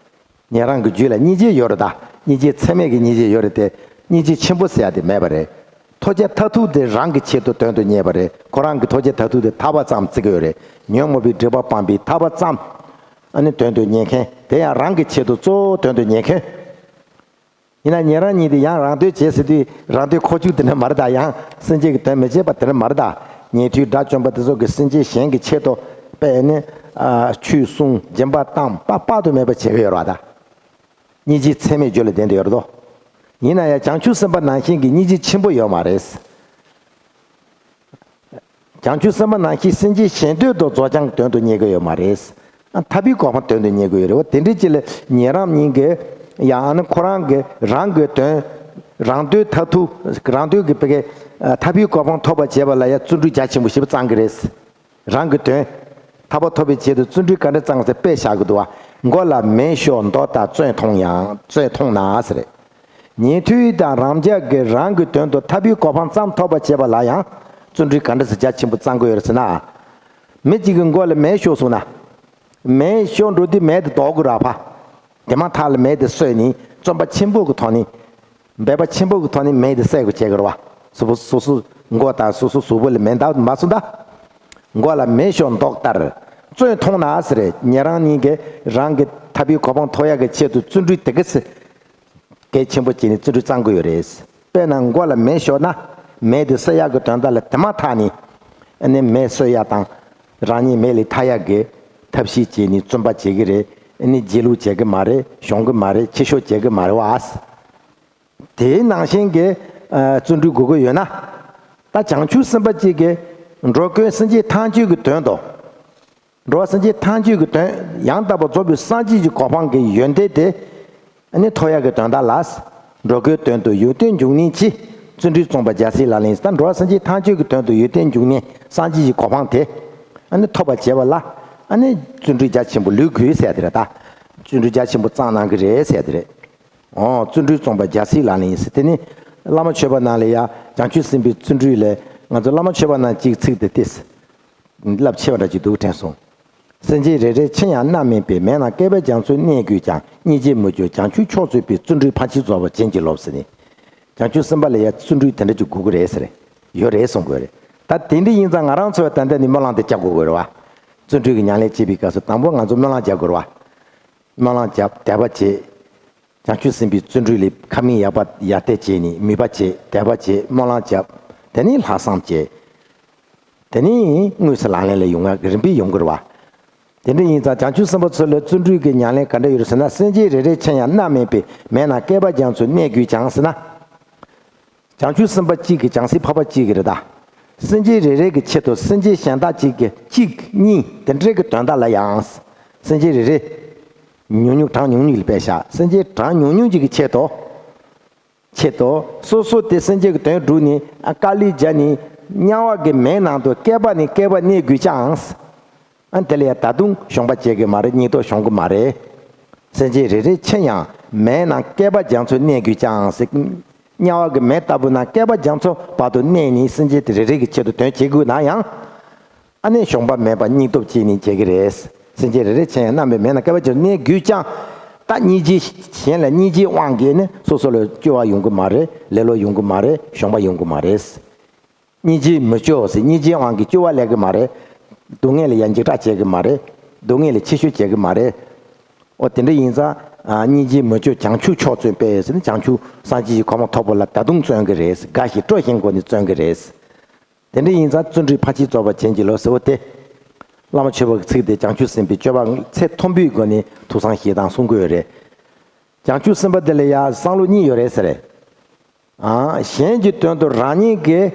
ཉན་རང་གི་རྒྱུད་ལ་སྙིང་རྗེ་ཡོད་རེད་ད། སྙིང་རྗེ་ཚད་མེད་ཀྱི་སྙིང་རྗེ་ཡོད་རེད་དེ། སྙིང་རྗེ་ཆེན་པོ་ཟེར་ཡ་དེ་མེད་པ་རེད། ཐོབ་བྱ་མཐར་ཐུག་དེ་རང་གི་ཆེད་དུ་དོན་དུ་གཉེར་བ་རེད། ཁོ་རང་གི་ཐོབ་བྱ་མཐར་ཐུག་དེ་ཐར་པ་ཙམ་བརྩི་གི་ཡོད་རེད། ཉོན་མོངས་པའི་སྒྲིབ་པ་སྤངས་པའི་ཐར་པ་ཙམ། ཨ་ནི་དོན་དུ་གཉེར་མཁན་དེ་ཡང་རང་གི་ཆེད་དུ་གཙོ་བོ་དོན་དུ་གཉེར་མཁན། ཡིན་ན་ཉན་རང་ཉིད་དེ་ཡང་རང་དོན་བྱེད་ཟེར་དུས་རང་དོན་ཁོག་བཅུག་དེ་འདྲ་མ་རེད་ད། ཡང་སེམས་ཅན་གྱི་དོན་མི་བྱེད་པ་དེ་འདྲ་མ་རེད་ད། ཉན་ཐོས་དགྲ་བཅོམ་པ་དེ་ཚོ་གི་སེམས་ཅན་གཞན་གྱི་ཆེད་དུ་དཔེ་ནི་ཨ་ཆོས་གསུང་སྦྱིན་པ་བཏང་དཔག་དཔག་ཏུ་མེད་པ་བྱེད་ཀྱི་ཡོད་རེད་བ་ད། སྙིང་རྗེ་ཚད་མེད་རྒྱུད་ལ་ལྡན་དུ་ཡོད་རེད་དོ། ཡིན་ན་ཡང་བྱང་ཆུབ་སེམས་དཔའ་ནང་བཞིན་གྱི་སྙིང་རྗེ་ཆེན་པོ་ཡོད་མ་རེད། བྱང་ཆུབ་སེམས་དཔའ་ནང་བཞིན་སེམས་ཅན་གཞན་དོན་དུ་རྫོགས་བྱང་གི་དོན་དུ་གཉེར་གྱི་ཡོད་མ་རེད། ཨ་ཐར་པའི་གོ་འཕང་དོན་དུ་གཉེར་གྱི་ཡོད་རེད། འོ་དེ་འདྲའི་ཅིག་ལ་ཉན་རང་ཉིད་ཀྱིས་ཡང་ཨ་ནི་ཁོ་རང་གི་རང་གི་དོན། རང་དོན་མཐར་ཐུག་རང་དོན་གྱི་བེ་གའི་ཨ་ཐར་པའི་གོ་འཕང་ཐོབ་པར་བྱེད་པ་ལ་ཡང་བརྩོན་འགྲུས་རྒྱ་ཆེན་པོ་ཞེ་པོ་བརྩམ་གྱི་རེད། རང་གི་དོན། ཐར་པ་ཐོབ་པའི་ཆེད་དུ་བརྩོན་འགྲུས་ག་འདྲ་བརྩམ་ཟེར་དཔེ་བཞག་གི་འདུག་བ། མགོ་ལ་མེ་ཤོར་མདོག་ལྟར་བཙོན་མཐོང་ཡང་བཙོན་མཐོང་ན་ཟེར། ཉན་ཐོས་དང་རང་རྒྱལ་གྱིས་རང་གི་དོན་དུ་ཐར་པའི་གོ་འཕང་ཙམ་ཐོབ་པར་བྱེད་པ་ལ་ཡང་བརྩོན་འགྲུས་ག་འདྲ་ཟེར་རྒྱ་ཆེན་པོ་བརྩམ་གི་ཡོད་རེད་ཟེར་ན། མི་གཅིག་གི་མགོ་ལ་མེ་ཤོར་སོང་ན། མེ་ཤོར་འགྲོ་དུས་མེ་དེ་ལྡོག་གི་རེད་པ། དེ་མ་ཐག་ལ་མེ་དེ་གསོས་ནས་བརྩོན་པ་ཆེན་པོ་གི་ཐོག་ནས། འབད་པ་ཆེན་པོ་གི་ཐོག་ནས་མེ་དེ་བསད་དགོས་བྱེད་ཀྱི་རེད་པ། སོ་སོ་སོ་སོའི་མགོ་དང་སོ་སོའི་གཟུགས་པོ་ལ་མེ་འདག་མ་སོང་ད། མགོ་ལ་མེ་ཤོར་མདོག་ལྟར། བརྩོན་མཐོང་ན་ཟེར། ཉན་རང་གཉིས་ཀྱིས་རང་གི་ཐར་པའི་གོ་འཕང་ཐོབ་ཡག་གི་ཆེད་དུ་བརྩོན་འགྲུས་དེ་ག་ཚོད་གལ་ཆེན་པོ་བྱས་ནས་བརྩོན་འགྲུས་བརྩམས་ཀྱི་ཡོད་རེད། དཔེར་ན་མགོ་ལ་མེ་ཤོར་ན། མེ་དེ་གསོད་ཡག་གི་དོན་དག་ལ་དེ་མ་ཐག་ནས། ཨ་ནི་མེ་གསོད་ཡག་དང་། རང་ཉིད་མེ་ལས་ཐར་ཡག་གི་ཐབས་ཤེས་བྱས་ནས་བརྩོན་པ་བྱེད་ཀྱི་རེད། ཨ་ནི་སྒྱིད་ལུག་བྱེད་ཀྱི་མ་རེད། གཞོམ་གྱི་མ་རེད། ཕྱི་བཤོལ་བྱེད་ཀྱི་མ་རེད་བ། དེའི་ནང་བཞིན་གྱི་ཨ་བརྩོན་འགྲུས་དགོས་ཀྱི་ཡོད་ན། ད་བྱང་ཆུབ་སེམས་དཔའ་གཅིག་གིས་འགྲོ་ཀུན་སེམས་ཅན་ཐམས་ཅད་ཀྱི་དོན་དུ། འགྲོ་བ་སེམས་ཅན་ཐམས་ཅད་ཀྱི་དོན། ཡང་དག་པར་རྫོགས་པའི་སངས་རྒྱས་ཀྱི་གོ་འཕང་གི་ཡོན་ཏན་དེ་ཨ་ནི་ཐོབ་ཡག་གི་དོན་དག་ལ། འགྲོ་ཀུན་དོན་དུ་ཡོན་ཏན་འབྱུང་ནི་ཕྱིར། བརྩོན་འགྲུས་རྩོམ་པར་རྒྱལ་སྲས་ལག་ལེན་ཡིན། ད་འགྲོ་བ་སེམས་ཅན་ཐམས་ཅད་ཀྱི་དོན་དུ་ཡོན་ཏན་འབྱུང་ནི་སངས་རྒྱས་ཀྱི་གོ་འཕང་དེ་ཨ་ནི་ཐོབ་པར་བྱེད་པ་ལ་ཨ་ནི་བརྩོན་འགྲུས་རྒྱ་ཆེན་པོ་ལུས་དགོས་ཟེར་དེ་རེད། ད་བརྩོན་འགྲུས་རྒྱ་ཆེན་པོ་བརྩམས་གནང་གི་རེད་ཟེར་དེ་རེད། འོ། བརྩོན་འགྲུས་རྩོམ་པར་རྒྱལ་སྲས་ལག་ལེན་ཡིན་ཟེར། དེ་ནི་བླ་མ་ཆོས་པ་རྣམས་ལ་ཡང་བྱང་ཆུབ་སེམས་དཔའི་བརྩོན་འགྲུས་ལས། ང་ཚོ་བླ་མ་ཆོས་པ་རྣམས་ཀྱི་ཚིག་དེ་ཏོག་ཙམ་རླབས་ཆེ་བ་འདྲ་ཅིག་འདུག་དྲན་སོང་། སེམས་ཅན་རེ་རེར་ཆེ་ཡང་རྣམ་སྨིན་པའི། མེད་ན་བསྐལ་པ་རྒྱ་མཚོའི་གནས་དགོས་ཀྱང་། སྙིང་རྗེ་མི་སྐྱོ་བྱང་ཆུབ་མཆོག་སྩོལ་བའི། བརྩོན་འགྲུས་ཕར་ཕྱིན་རྫོགས་པར་བྱིན་གྱིས་རློབས་ཟེར་ནས། བྱང་ཆུབ་སེམས་དཔའ་ལ་ཡང་བརྩོན་འགྲུས་དེ་འདྲ་ཅིག་དགོས་ཀྱི་རེད་ཟེར། ཡོད་རེད་གསུང་དགོས་རེད། ད་དེ་འདྲ་ཡིན་ཙང་ང་རང་ཚོས་ད་ལྟ་ནས་སྨོན་ལམ་དེ་རྒྱག་དགོས་ཀྱི་རེད་བ། བརྩོན་འགྲུས་ཀྱི་ཉམས་ལེན་བྱེད་པའི་སྐབས་སུ་དང་པོ་ང་ཚོ་སྨོན་ལམ་རྒྱག་དགོས་རེད་བ། སྨོན་ལམ་རྒྱབ། དད་པ་བྱེད། བྱང་ཆུབ་སེམས་དཔའི་བརྩོན་འགྲུས་ལ་ཁ་མིག་ཡར་པ་ཡར་བལྟས་བྱས་ནས་མོས་པ་བྱེད། དད་པ་བྱེད། སྨོན་ལམ་བརྒྱབ། དེ་ནས་ལྷག་བསམ་བྱེད། དེ་ནས་དངོས་སུ་ལག་ལེན་ལ་ཡོང་ཡག་རིམ་པས་ཡོང་གི་རེད་བ། དེ་འདྲ་ཡིན་ཙང་བྱང་ཆུབ་སེམས་དཔའ་ཚོ་ལ་བརྩོན་འགྲུས་ཀྱི་ཉམས་ལེན་ག་འདྲ་ཡོད་རེད་ཟེར་ན། སེམས་ཅན་རེ་རེར་ཆེ་ཡང་རྣམ་སྨིན་པའི། མེད་ན་བསྐལ་པ་རྒྱ་མཚོའི་གནས་དགོས་ཀྱང་ཟེར་ན། བྱང་ཆུབ་སེམས་དཔའ་གཅིག་གིས། བྱང་སེམས་འཕགས་པ་གཅིག་གིས་རེད་ད། སེམས་ཅན་རེ་རེ་གི་ཆེད་དུ། སེམས་ཅན་གཞན་དག་ཅིག་གི་གཅིག་གཉིས་དེ་འདྲའི་གི་དོན་དག་ལ་ཡང་། སེམས་ཅན་རེ་རེ། ཉུང་ཉུང་། གྲངས་ཉུང་ཉུང་ལ་དཔེ་བཞག་སེམས་ཅན་གྲངས་ཉུང་ཉུང་ཅིག་གི་ཆེད་དུ། ཆེད་དུ་སོ་སོ་དེ་སེམས་ཅན་གྱི་དོན་བསྒྲུབས་ནས་ཨ་དཀའ་ལས་བརྒྱབ་ནས། དམྱལ་བ་གི་མེའི་ནང་དུ་བསྐལ་པ་ནས་བསྐལ་པ་གནས་དགོས་ཀྱང་། ཨ་དེ་ལ་ཡང་ད་དུང་གཞོམ་པ་བྱེད་ཀྱི་མ་རེད། སྙིང་སྟོབས་ཞུམ་གྱི་མ་རེད། སེམས་ཅན་རེ་རེ་ཆེ་ཡང་མེའི་ནང་བསྐལ་པ་རྒྱ་མཚོའི་གནས་དགོས་ཀྱང་ཟེར། དམྱལ་བ་གི་མེ་ལྟ་བུ་ན་བསྐལ་པ་རྒྱ་མཚོ་བར་དུ་གནས་ནས་སེམས་ཅན་དེ་རེ་རེ་གི་ཆེད་དུ་དོན་བྱེད་དགོས་ན་ཡང་། ཨ་ནི་གཞོམ་པ་མེད་པར་སྙིང་སྟོབས་བསྐྱེད་ནས་བྱེད་ཀྱི་རེད། སེམས་ཅན་རེ་རེ་ཆེ་ཡང་རྣམ་པའི་མེ་ན་བསྐལ་པ་ཅིག་གནས་དགོས་ཀྱང་། ད་སྙིང་རྗེ། གཞན་ལ་སྙིང་རྗེའི་དབང་གིས་ནི་སོ་སོ་ལ་སྐྱོ་བ་ཡོང་གི་མ་རེད། ལེ་ལོ་ཡོང་གི་མ་རེད། གཞོམ་པ་ཡོང་གི་མ་རེད། སྙིང་རྗེ་མི་སྐྱོ་ཟེར། སྙིང་རྗེའི་དབང་གིས་སྐྱོ་བ་སླེབས་ཀྱི་མ་རེད། སྡུག་བསྔལ་ལ་ཡང་འཇིགས་སྐྲག་བྱེད་ཀྱི་མ་རེད། སྡུག་བསྔལ་ལ་ཕྱི་བཤོལ་བྱེད་ཀྱི་མ་རེད། འོ་དེ་འདྲ་ཡིན་ཙང་། ཨ་སྙིང་རྗེ་མི་སྐྱོ་བྱང་ཆུབ་མཆོག་བརྩོན་པས་ཟེར་ནས། བྱང་ཆུབ་སངས་རྒྱས་ཀྱི་གོ་འཕང་ཐོབ་པ་ལ་ད་དུང་བརྩོན་གྱི་རེད། དགའ་ཞིང་སྤྲོ་ཞིང་སྒོ་ནས་བརྩོན་གྱི་རེད། དེ་འདྲ་ཡིན་ཙང་བརྩོན་འགྲུས་ཕར་ཕྱིན་རྫོགས་པར་བྱིན་གྱིས་རློབས་ཟེར་བ་དེ། བླ་མ་ཆོས་པ་གི་ཚིག་དེ་བྱང་ཆུབ་སེམས་དཔའི་སྤྱོད་པ་ཚད་མཐོན་པོའི་སྒོ་ནས་ཐུགས་བསམ་བཞེས་སྟངས་གསུང་གི་ཡོད་རེད། བྱང་ཆུབ་སེམས་དཔའ་དེ་ལ་ཡང་བསམ་བློ་གཉིས་ཡོད་རེད་ཟེར། ཨ་གཞན་གྱི་དོན་དུ་རང་ཉིད་ཀྱིས་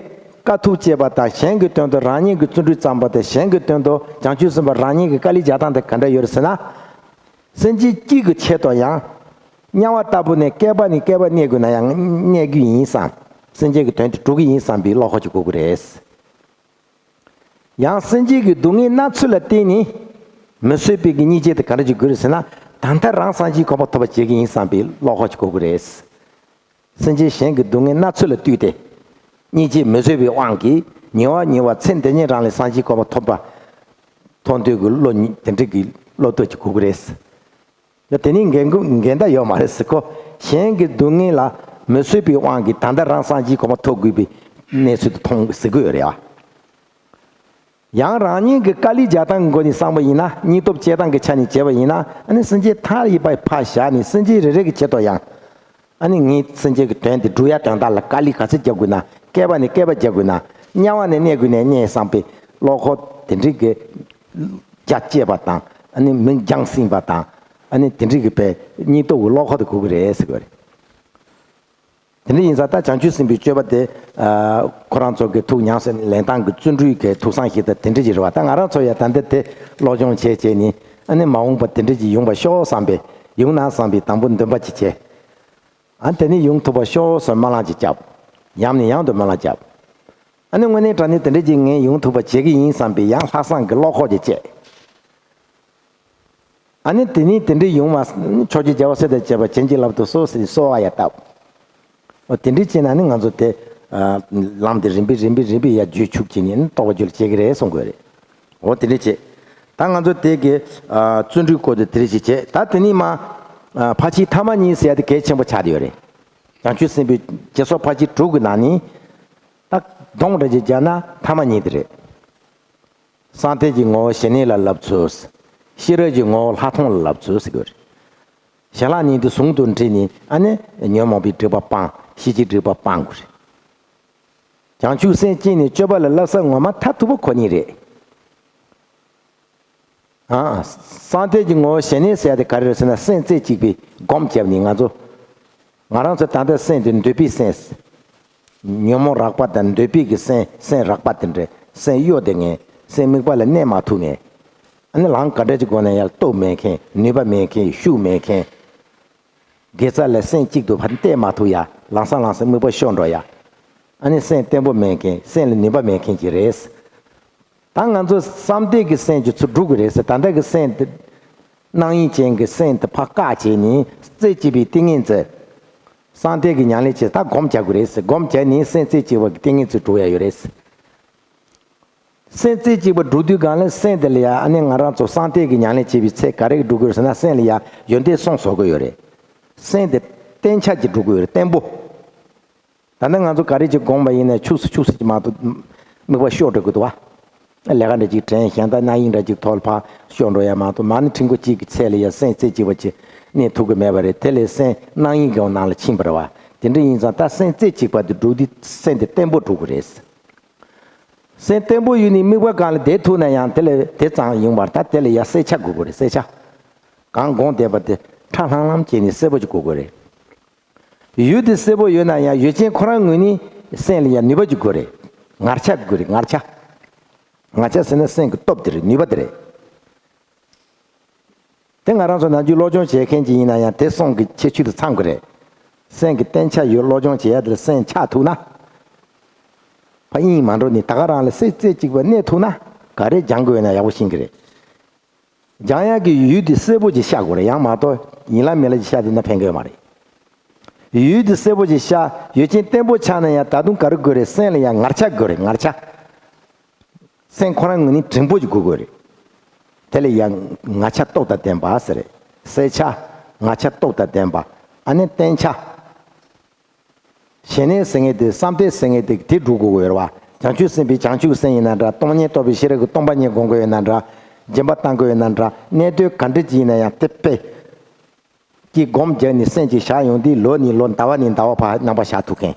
དཀའ་ཐུབ་སྤྱད་པ་དང་། གཞན་གྱི་དོན་དུ་རང་ཉིད་ཀྱིས་བརྩོན་འགྲུས་བརྩམས་པ་དང་། གཞན་གྱི་དོན་དུ་བྱང་ཆུབ་སེམས་དཔའ་རང་ཉིད་ཀྱིས་དཀའ་ལས་རྒྱག་སྟངས་དེ་ག་འདྲ་ཡོད་རེད་ཟེར་ན། སེམས་ཅན་གཅིག་གི་ཆེད་དུ་ཡང་། དམྱལ་བ་ལྟ་བུ་ནས་བསྐལ་པ་ནས་བསྐལ་པ་གནས་དགོས་ན་ཡང་གནས་རྒྱུ་ཡིན་བསམ། སེམས་ཅན་གྱི་དོན་དེ་སྒྲུབ་ཀྱི་ཡིན་བསམ་པའི་བློ་ཁོག་ཅིག་དགོས་ཀྱི་རེད། ཡང་སེམས་ཅན་གྱི་སྡུག་བསྔལ་སྣ་ཚོགས་ལ་བརྟེན་ནས་མི་བཟོད་པའི་གི་སྙིང་རྗེ་དེ་ག་འདྲ་ཅིག་དགོས་རེད་ཟེར་ན། ད་ལྟ་རང་སངས་རྒྱས་གོ་འཕང་ཐོབ་པ་བྱེད་ཀྱི་ཡིན་བསམ་པའི་བློ་ཁོག་ཅིག་དགོས་ཀྱི་རེད། སེམས་ཅན་གཞན་གྱི་སྡུག་བསྔལ་སྣ་ཚོགས་ལ་བལྟས་ཏེ། སྙིང་རྗེ་མི་བཟོད་པའི་དབང་གིས་ཉེ་བར་ཉེ་བར་ཚེ་འདི་ཉིད་རང་ལ་སངས་རྒྱས་གོ་འཕང་ཐོབ་པ་ཐོབ་འདོད་ཀྱི་བློ་ཉིད་དེ་འདྲ་གི་བློ་གཏོད་ཅིག་དགོས་ཀྱི་རེད། ཡ་དེ་ནི་འགལ་འགུ་འགལ་ཟླ་ཡོད་མ་རེད་ཟེར་གོ། གཞན་གྱི་སྡུག་བསྔལ་ལ་མི་བཟོད་པའི་དབང་གིས་ད་ལྟ་རང་སངས་རྒྱས་གོ་འཕང་ཐོབ་དགོས་པའི་གནས་ཚུལ་དེ་མཐོང་ཟེར་གྱི་ཡོད་རེད་ཨ། ཡང་རང་ཉིད་ཀྱི་དཀའ་ལས་རྒྱག་སྟངས་ཀྱི་སྒོ་ནས་བསམ་པ་ཡིན་ན། སྙིང་སྟོབས་བསྐྱེད་སྟངས་ཀྱི་ཆ་ནས་བྱས་པ་ཡིན་ན། ཨ་ནི་སེམས་ཅན་མཐའ་ཡས་པ་ཕར་བཞག་ནས་སེམས་ཅན་རེ་རེ་གི་ཆེད་དུ་ཡང་། ཨ་ནི་ངས་སེམས་ཅན་གྱི་དོན་དེ་སྒྲུབ་ཡ་དོན་དག་ལ་དཀའ་ལས་ག་ཚོད་རྒྱག་དགོས་ན། བསྐལ་པ་ནས་བསྐལ་པ་རྒྱག་དགོས་ན། དམྱལ་བ་ནས་གནས་དགོས་ན་གནས་བསམ་པའི་བློ་ཁོག་དེ་འདྲའི་གི་རྒྱ་བསྐྱེད་པ་དང་། ཨ་ནི་མི་འགྱངས་སིང་པ་དང་། ཨ་ནི་དེ་འདྲའི་གི་པའི་སྙིང་སྟོབས་ཀྱི་བློ་ཁོག་དེ་དགོས་ཀྱི་རེད་ཟེར་གྱི་རེད། དེ་འདྲ་ཡིན་ཙང་ད་བྱང་ཆུབ་སེམས་དཔའི་སྤྱོད་པ་དེ། ཨ་ཁོ་རང་ཚོ་གི་ཐུགས་ཉམས་སུ་ལེན་སྟངས་ཀྱི་བརྩོན་འགྲུས་ཀྱི་ཐུགས་བསམ་བཞེས་སྟངས་དེ་འདྲ་ཅིག་རེད་བ། ད་ང་རང་ཚོ་ཡང་ད་འདི་དེ་སློབ་སྦྱོང་བྱས་བྱས་ནས། ཨ་ནི་མ་འོངས་པ་དེ་འདྲ་ཅིག་ཡོང་བ་ཤོག་བསམ་པའི། ཡོང་ན་བསམ་པའི་དང་པོ་འདུན་པ་ཅིག་བྱས། ཨ་དེ་ནས་ཡོང་ཐུབ་པ་ཤོག་ཟེར་སྨོན་ལམ་ཅིག་བརྒྱབ། ཡང་ནས་ཡང་དུ་སྨོན་ལམ་བརྒྱབ། ཨ་ནི་དངོས་གནས་དྲང་གནས་དེ་འདྲ་ཅིག་ངས་ཡོང་ཐུབ་པ་བྱེད་ཀྱི་ཡིན་བསམ་པའི་ཡང་ལྷག་བསམ་གྱི་བློ་ཁོག་ཅིག་བསྐྱེད། ཨ་ནི་དེ་ནས་དེ་འདྲའི་ཡོང་བ། ཕྱོགས་ཀྱི་རྒྱལ་བ་སྲས་དང་བཅས་པ་བྱིན་གྱིས་བརླབ་ཏུ་གསོལ་ཟེར་ནས་གསོལ་བ་ཡང་བཏབ། འོ་དེ་འདྲའི་བྱས་ན་ནི་ང་ཚོ་དེ། ཨ་ལམ་དེ་རིམ་པས་རིམ་པས་རིམ་པས་ཡར་རྒྱུད་ཆུག་བྱས་ནས་ནི་རྟོགས་པ་རྒྱུད་ལ་སྐྱེ་གི་རེད་གསུང་དགོས་རེད། འོ་དེ་འདྲའི་བྱས། ད་ང་ཚོ་དེ་གི་ཨ་བརྩོན་འགྲུས་སྐོར་དེ་དེ་འདྲའི་ཞིག་བྱས། ད་དེ་ནས་མ་ཨ་ཕར་ཕྱིན་ཐ་མ་གཉིས་ཟེར་ཡ་དེ་གལ་ཆེན་པོ་ཆགས་བསྡད་ཡོད་རེད། བྱང་ཆུབ་སེམས་དཔའི་བྱེད་སོགས་ཕར་ཕྱིན་དྲུག་གི་ནང་ནས། ད་སྡོམ་འདྲ་ཅིག་བརྒྱབ་ན་ཐ་མ་གཉིས་དེ་རེད། སྲང་མཐའི་གི་ངོ་བོ་ཞི་གནས་ལ་བསླབ་ཚུལ། ཤེས་རབ་ཀྱི་ངོ་བོ་ལྷག་མཐོང་ལ་བསླབ་ཚུལ་ཟེར་གྱི་ཡོད་རེད། ཞལ་ལག་གཉིས་དེ་ཟུང་དུ་འབྲེལ་ནས་ཨ་ནི་ཉོན་མོངས་པའི་སྒྲིབ་པ་སྤང་། ཤེས་བྱའི་སྒྲིབ་པ་སྤང་དགོས་རེད། བྱང་ཆུབ་སེམས་བསྐྱེད་ནས་སྤྱོད་པ་ལ་བསླབ་ས་ངོ་མ་མཐར་ཐུག་པ་ཁོ་གཉིས་རེད། ཨ། སྲང་མཐའི་གི་ངོ་བོ་ཞི་གནས་ཟེར་ཡ་དེ་ག་རེ་རེད་ཟེར་ན། སེམས་རྩེ་གཅིག་པའི་སྒོམ་བརྒྱབ་ནས་ང་ཚོ། ང་རང་ཚོ་ད་ལྟ་སེམས་དེ་འདོད་པའི་སེམས། ཉོན་མོངས་རགས་པ་དང་འདོད་པའི་གི་སེམས། སེམས་རགས་པ་དེ་འདྲ། སེམས་གཡོ་དེ་ངན། སེམས་དམིགས་པ་ལ་གནས་མ་ཐུབ་ངན། ཨ་ནི་ལམ་ག་འདྲ་ཅིག་སྒོམ་ན་ཡར་སྟོབས་མེད་མཁན། ནུས་པ་མེད་མཁན། ཤུགས་མེད་མཁན། དགེ་རྩ་ལ་སེམས་གཅིག་ཏུ་ཕར་གཏད་མ་ཐུབ་ཡ། ལམ་སང་ལམ་སང་དམིགས་པ་ཤོར་འགྲོ་ཡ། ཨ་ནི་སེམས་བརྟན་པོ་མེད་མཁན། སེམས་ལ་ནུས་པ་མེད་མཁན་ཅིག་རེད། ད་ང་ཚོ་སྲང་མཐའི་གི་སེམས་ཀྱི་ཚུར་སྒྲུག་གི་རེད་ཟེར། ད་ལྟ་གི་སེམས་དེ། སྣང་ཡུལ་ཅན་གྱི་སེམས་དེ་ཕར་བཀག་བྱས་ནས་རྩེ་གཅིག་པའི་ཏིང་ངེ་འཛིན། སྲང་མཐའི་གི་ཉམས་ལེན་བྱེད། ད་སྒོམ་རྒྱག་དགོས་རེད་ཟེར། སྒོམ་བརྒྱབ་ནས་སེམས་རྩེ་གཅིག་པ་གི་ཏིང་ངེ་འཛིན་སྒྲུག་ཡ་ཡོད་རེད་ཟེར། སེམས་རྩེ་གཅིག་པ་སྒྲུག་དུས་སྒང་ལ་སེམས་དེ་ལ་ཡ། ཨ་ནི་ང་རང་ཚོ་སྲང་མཐའི་གི་ཉམས་ལེན་བྱེད་པའི་ཚེ་ག་རེ་གི་སྒྲུག་དགོས་རེད་ཟེར་ན། སེམས་ལ་ཡ་ཡོན་ཏན་གསུམ་བཟོ་དགོས་ཡོད་རེད། སེམས་དེ་བརྟན་ཆགས་ཀྱི་སྒྲུག་དགོས་ཡོད་རེད། བརྟན་པོ། ད་ནི་ང་ཚོ་ག་རེ་ཅིག་སྒོམ་པ་ཡིན་ན་ཆུག་སེ་ཆུག་སེ་ཅིག་མ་གཏོགས་དམིགས་པ་ཤོར་འགྲོ་གི་འདུག་བ། ལས་ཀ་འདྲ་ཅིག་དྲན། གཞན་དག་སྣང་ཡུལ་འདྲ་ཅིག་ཐོག་ལ་ཕར་ཤོར་འགྲོ་ཡ་མ་གཏོགས། མ་ཎི་ཕྲེང་བ་གཅིག་གི་ཚད་ལ་ཡ་སེམས་རྩེ་གཅིག་པ་ཅིག་གནས་ཐུབ་ཀྱི་མེད་པ་རེད། དེ་ལས་སེམས་སྣང་ཡུལ་གྱི་ནང་ལ་ཕྱིན་པ་རེད་བ། དེ་འདྲ་ཡིན་ཙང་ད་སེམས་རྩེ་གཅིག་པ་དེ་སྒྲུག་དུས་སེམས་དེ་བརྟན་པོ་སྒྲུག་དགོས་རེད། སེམས་བརྟན་པོ་ཡོད་ནས་དམིགས་པ་སྒང་ལ་བསྡད་ཐུབ་ན་ཡང་དེ་ལས་དེ་ཙམ་ཡིན་པར། ད་དེ་ལ་ཡ་གསལ་ཆ་དགོས་དགོས་རེད། གསལ་ཆ། གང་སྒོམ་བསྡད་པ་དེ་ཁྲ་ལྷང་ལྷང་བྱས་ནས་གསལ་པོ་ཅིག་དགོས་དགོས་རེད། ཡུལ་དེ་གསལ་པོ་ཡོད་ན་ཡང་ཡུལ་ཅན་ཁོ་རང་ངོས་ནས་སེམས་ལ་ཡང་ནུས་པ་ཅིག་དགོས་རེད། ངར་ཆ་དགོས་རེད། ངར་ཆ། ངར་ཆ་ཟེར་ན་སེམས་ཀྱི་སྟོབས་དེ་རེད། ནུས་པ་དེ་རེད། དེ་ང་རང་ཚོ་ནམ་རྒྱུན་སློབ་སྦྱོང་བྱེད་མཁན་ཅིག་ཡིན་ན་ཡང་དེ་གསུམ་གྱི་ཁྱད་ཆོས་དེ་ཚང་དགོས་རེད། སེམས་ཀྱི་བརྟན་ཆ་ཡོད། སློབ་སྦྱོང་བྱེད་ཡ་དེ་ལ་སེམས་ཆགས་ཐུབ་ན། ཕར་དབྱིངས་མ་འགྲོ་ནས་ད་ག་རང་ལ་སེམས་རྩེ་གཅིག་པ་གནས་ཐུབ་ན། ག་རེ་སྦྱང་དགོས་ན་ཡག་པོ་ཤེས་ཀྱི་རེད། སྦྱང་ཡག་གི་ཡུལ་དེ་གསལ་པོ་ཅིག་ཤར་དགོས་རེད། ཡང་མ་གཏོགས་ཡིན་ལ་མིན་ལ་ཅིག་ཤར་བསྡད་ན་ཕན་གི་ཡོད་མ་རེད། ཡུལ་དེ་གསལ་པོ་ཅིག་ཤར། ཡུལ་ཅན་བརྟན་པོ་ཆགས་ན་ཡང་ད་དུང་ག་རེ་དགོས་རེད། སེམས་ལ་ཡང་ངར་ཆ་དགོས་རེད། ངར་ཆ། སེམས་ཁོ་རང་ངོས་ནས་དྲང་པོ་ཅིག་དགོས་དགོས་རེད། དེ་ལ་ཡང་ངར་ཆ་སྟོབས་དང་ལྡན་པ་ཟེར་རེད། གསལ་ཆ། ངར་ཆ་སྟོབས་དང་ལྡན་པ། ཨ་ནི་བརྟན་ཆ། ཞི་གནས་ཟེར་མཁན་དེ། སྲང་མཐའི་ཟེར་མཁན་དེ། དེ་སྒྲུབ་དགོས་ཀྱི་ཡོད་རེད་བ། བྱང་ཆུབ་སེམས་དཔའི་བྱང་ཆུབ་སེམས་ཡིན་ན་འདྲ། སྟོང་ཉིད་རྟོགས་པའི་ཤེས་རབ་ཀྱི་སྟོང་པ་ཉིད་སྒོམ་དགོས་ཡོད་ན་འདྲ། སྦྱིན་པ་བཏང་དགོས་ཡོད་ན་འདྲ། གནད་དོན་ག་འདྲ་ཅིག་ཡིན་ན་ཡང་དེ་དཔེ་ཀྱི་སྒོམ་བརྒྱབ་ནས་སེམས་ཅིག་བཞག་ཡོང་དུས་ལོ་ནས་ལོ། ཟླ་བ་ནས་ཟླ་བ་བར་རྣམ་པ་བཞག་ཐུབ་མཁན།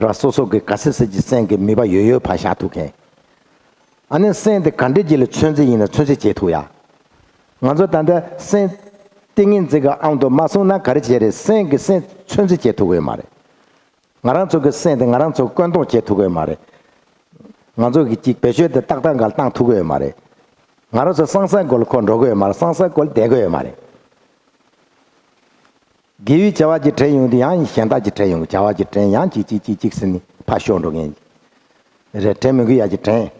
ར་སོ་སོ་གི་ག་ཚོད་ཚོད་ཀྱི་སེམས་ཀྱི་མོས་པ་ཡོད་ཡོད་བར་བཞག་ཐུབ་མཁན། ཨ་ནི་སེམས་དེ་ག་འདྲ་ཅིག་ལ་ཚོད་འཛིན་ཡིན་ན་ཚོད་འཛིན་བྱེད་ཐུབ་ཡ། ང་ཚོ་ད་ལྟ་སེམས་ཏིང་ངེ་འཛིན་གྱི་དབང་དུ་མ་སོང་ན་ག་རེ་བྱེད་རེད། སེམས་ཀྱིས་སེམས་ཚོད་འཛིན་བྱེད་ཐུབ་ཀྱི་ཡོད་མ་རེད། ང་རང་ཚོ་གི་སེམས་དེ་ང་རང་ཚོ་བཀོད་གཏོང་བྱེད་ཐུབ་ཀྱི་ཡོད་མ་རེད། ང་ཚོ་གི་ཅིག་བེད་སྤྱོད་དེ་ཏག་ཏག་འགའ་བཏང་ཐུབ་ཀྱི་ཡོད་མ་རེད། ང་རང་ཚོ་སང་སང་སྐོར་ལ་ཁོ་འགྲོ་གི་ཡོད་མ་རེད། སང་སང་སྐོར་ལ་བསྡད་གི་ཡོད་མ་རེད། དགེ་བའི་བྱ་བ་ཅིག་དྲན་ཡོང་དུས་ཡང་གཞན་དག་ཅིག་དྲན་ཡོང་། བྱ་བ་ཅིག་དྲན། ཡང་ཅིག་ཅིག་ཅིག་ཅིག་ཟེར་ནས་ཕར་ཤོར་འགྲོ་མཁན་རེད། དྲན་མི་དགོས་ཡ་ཅིག་དྲན།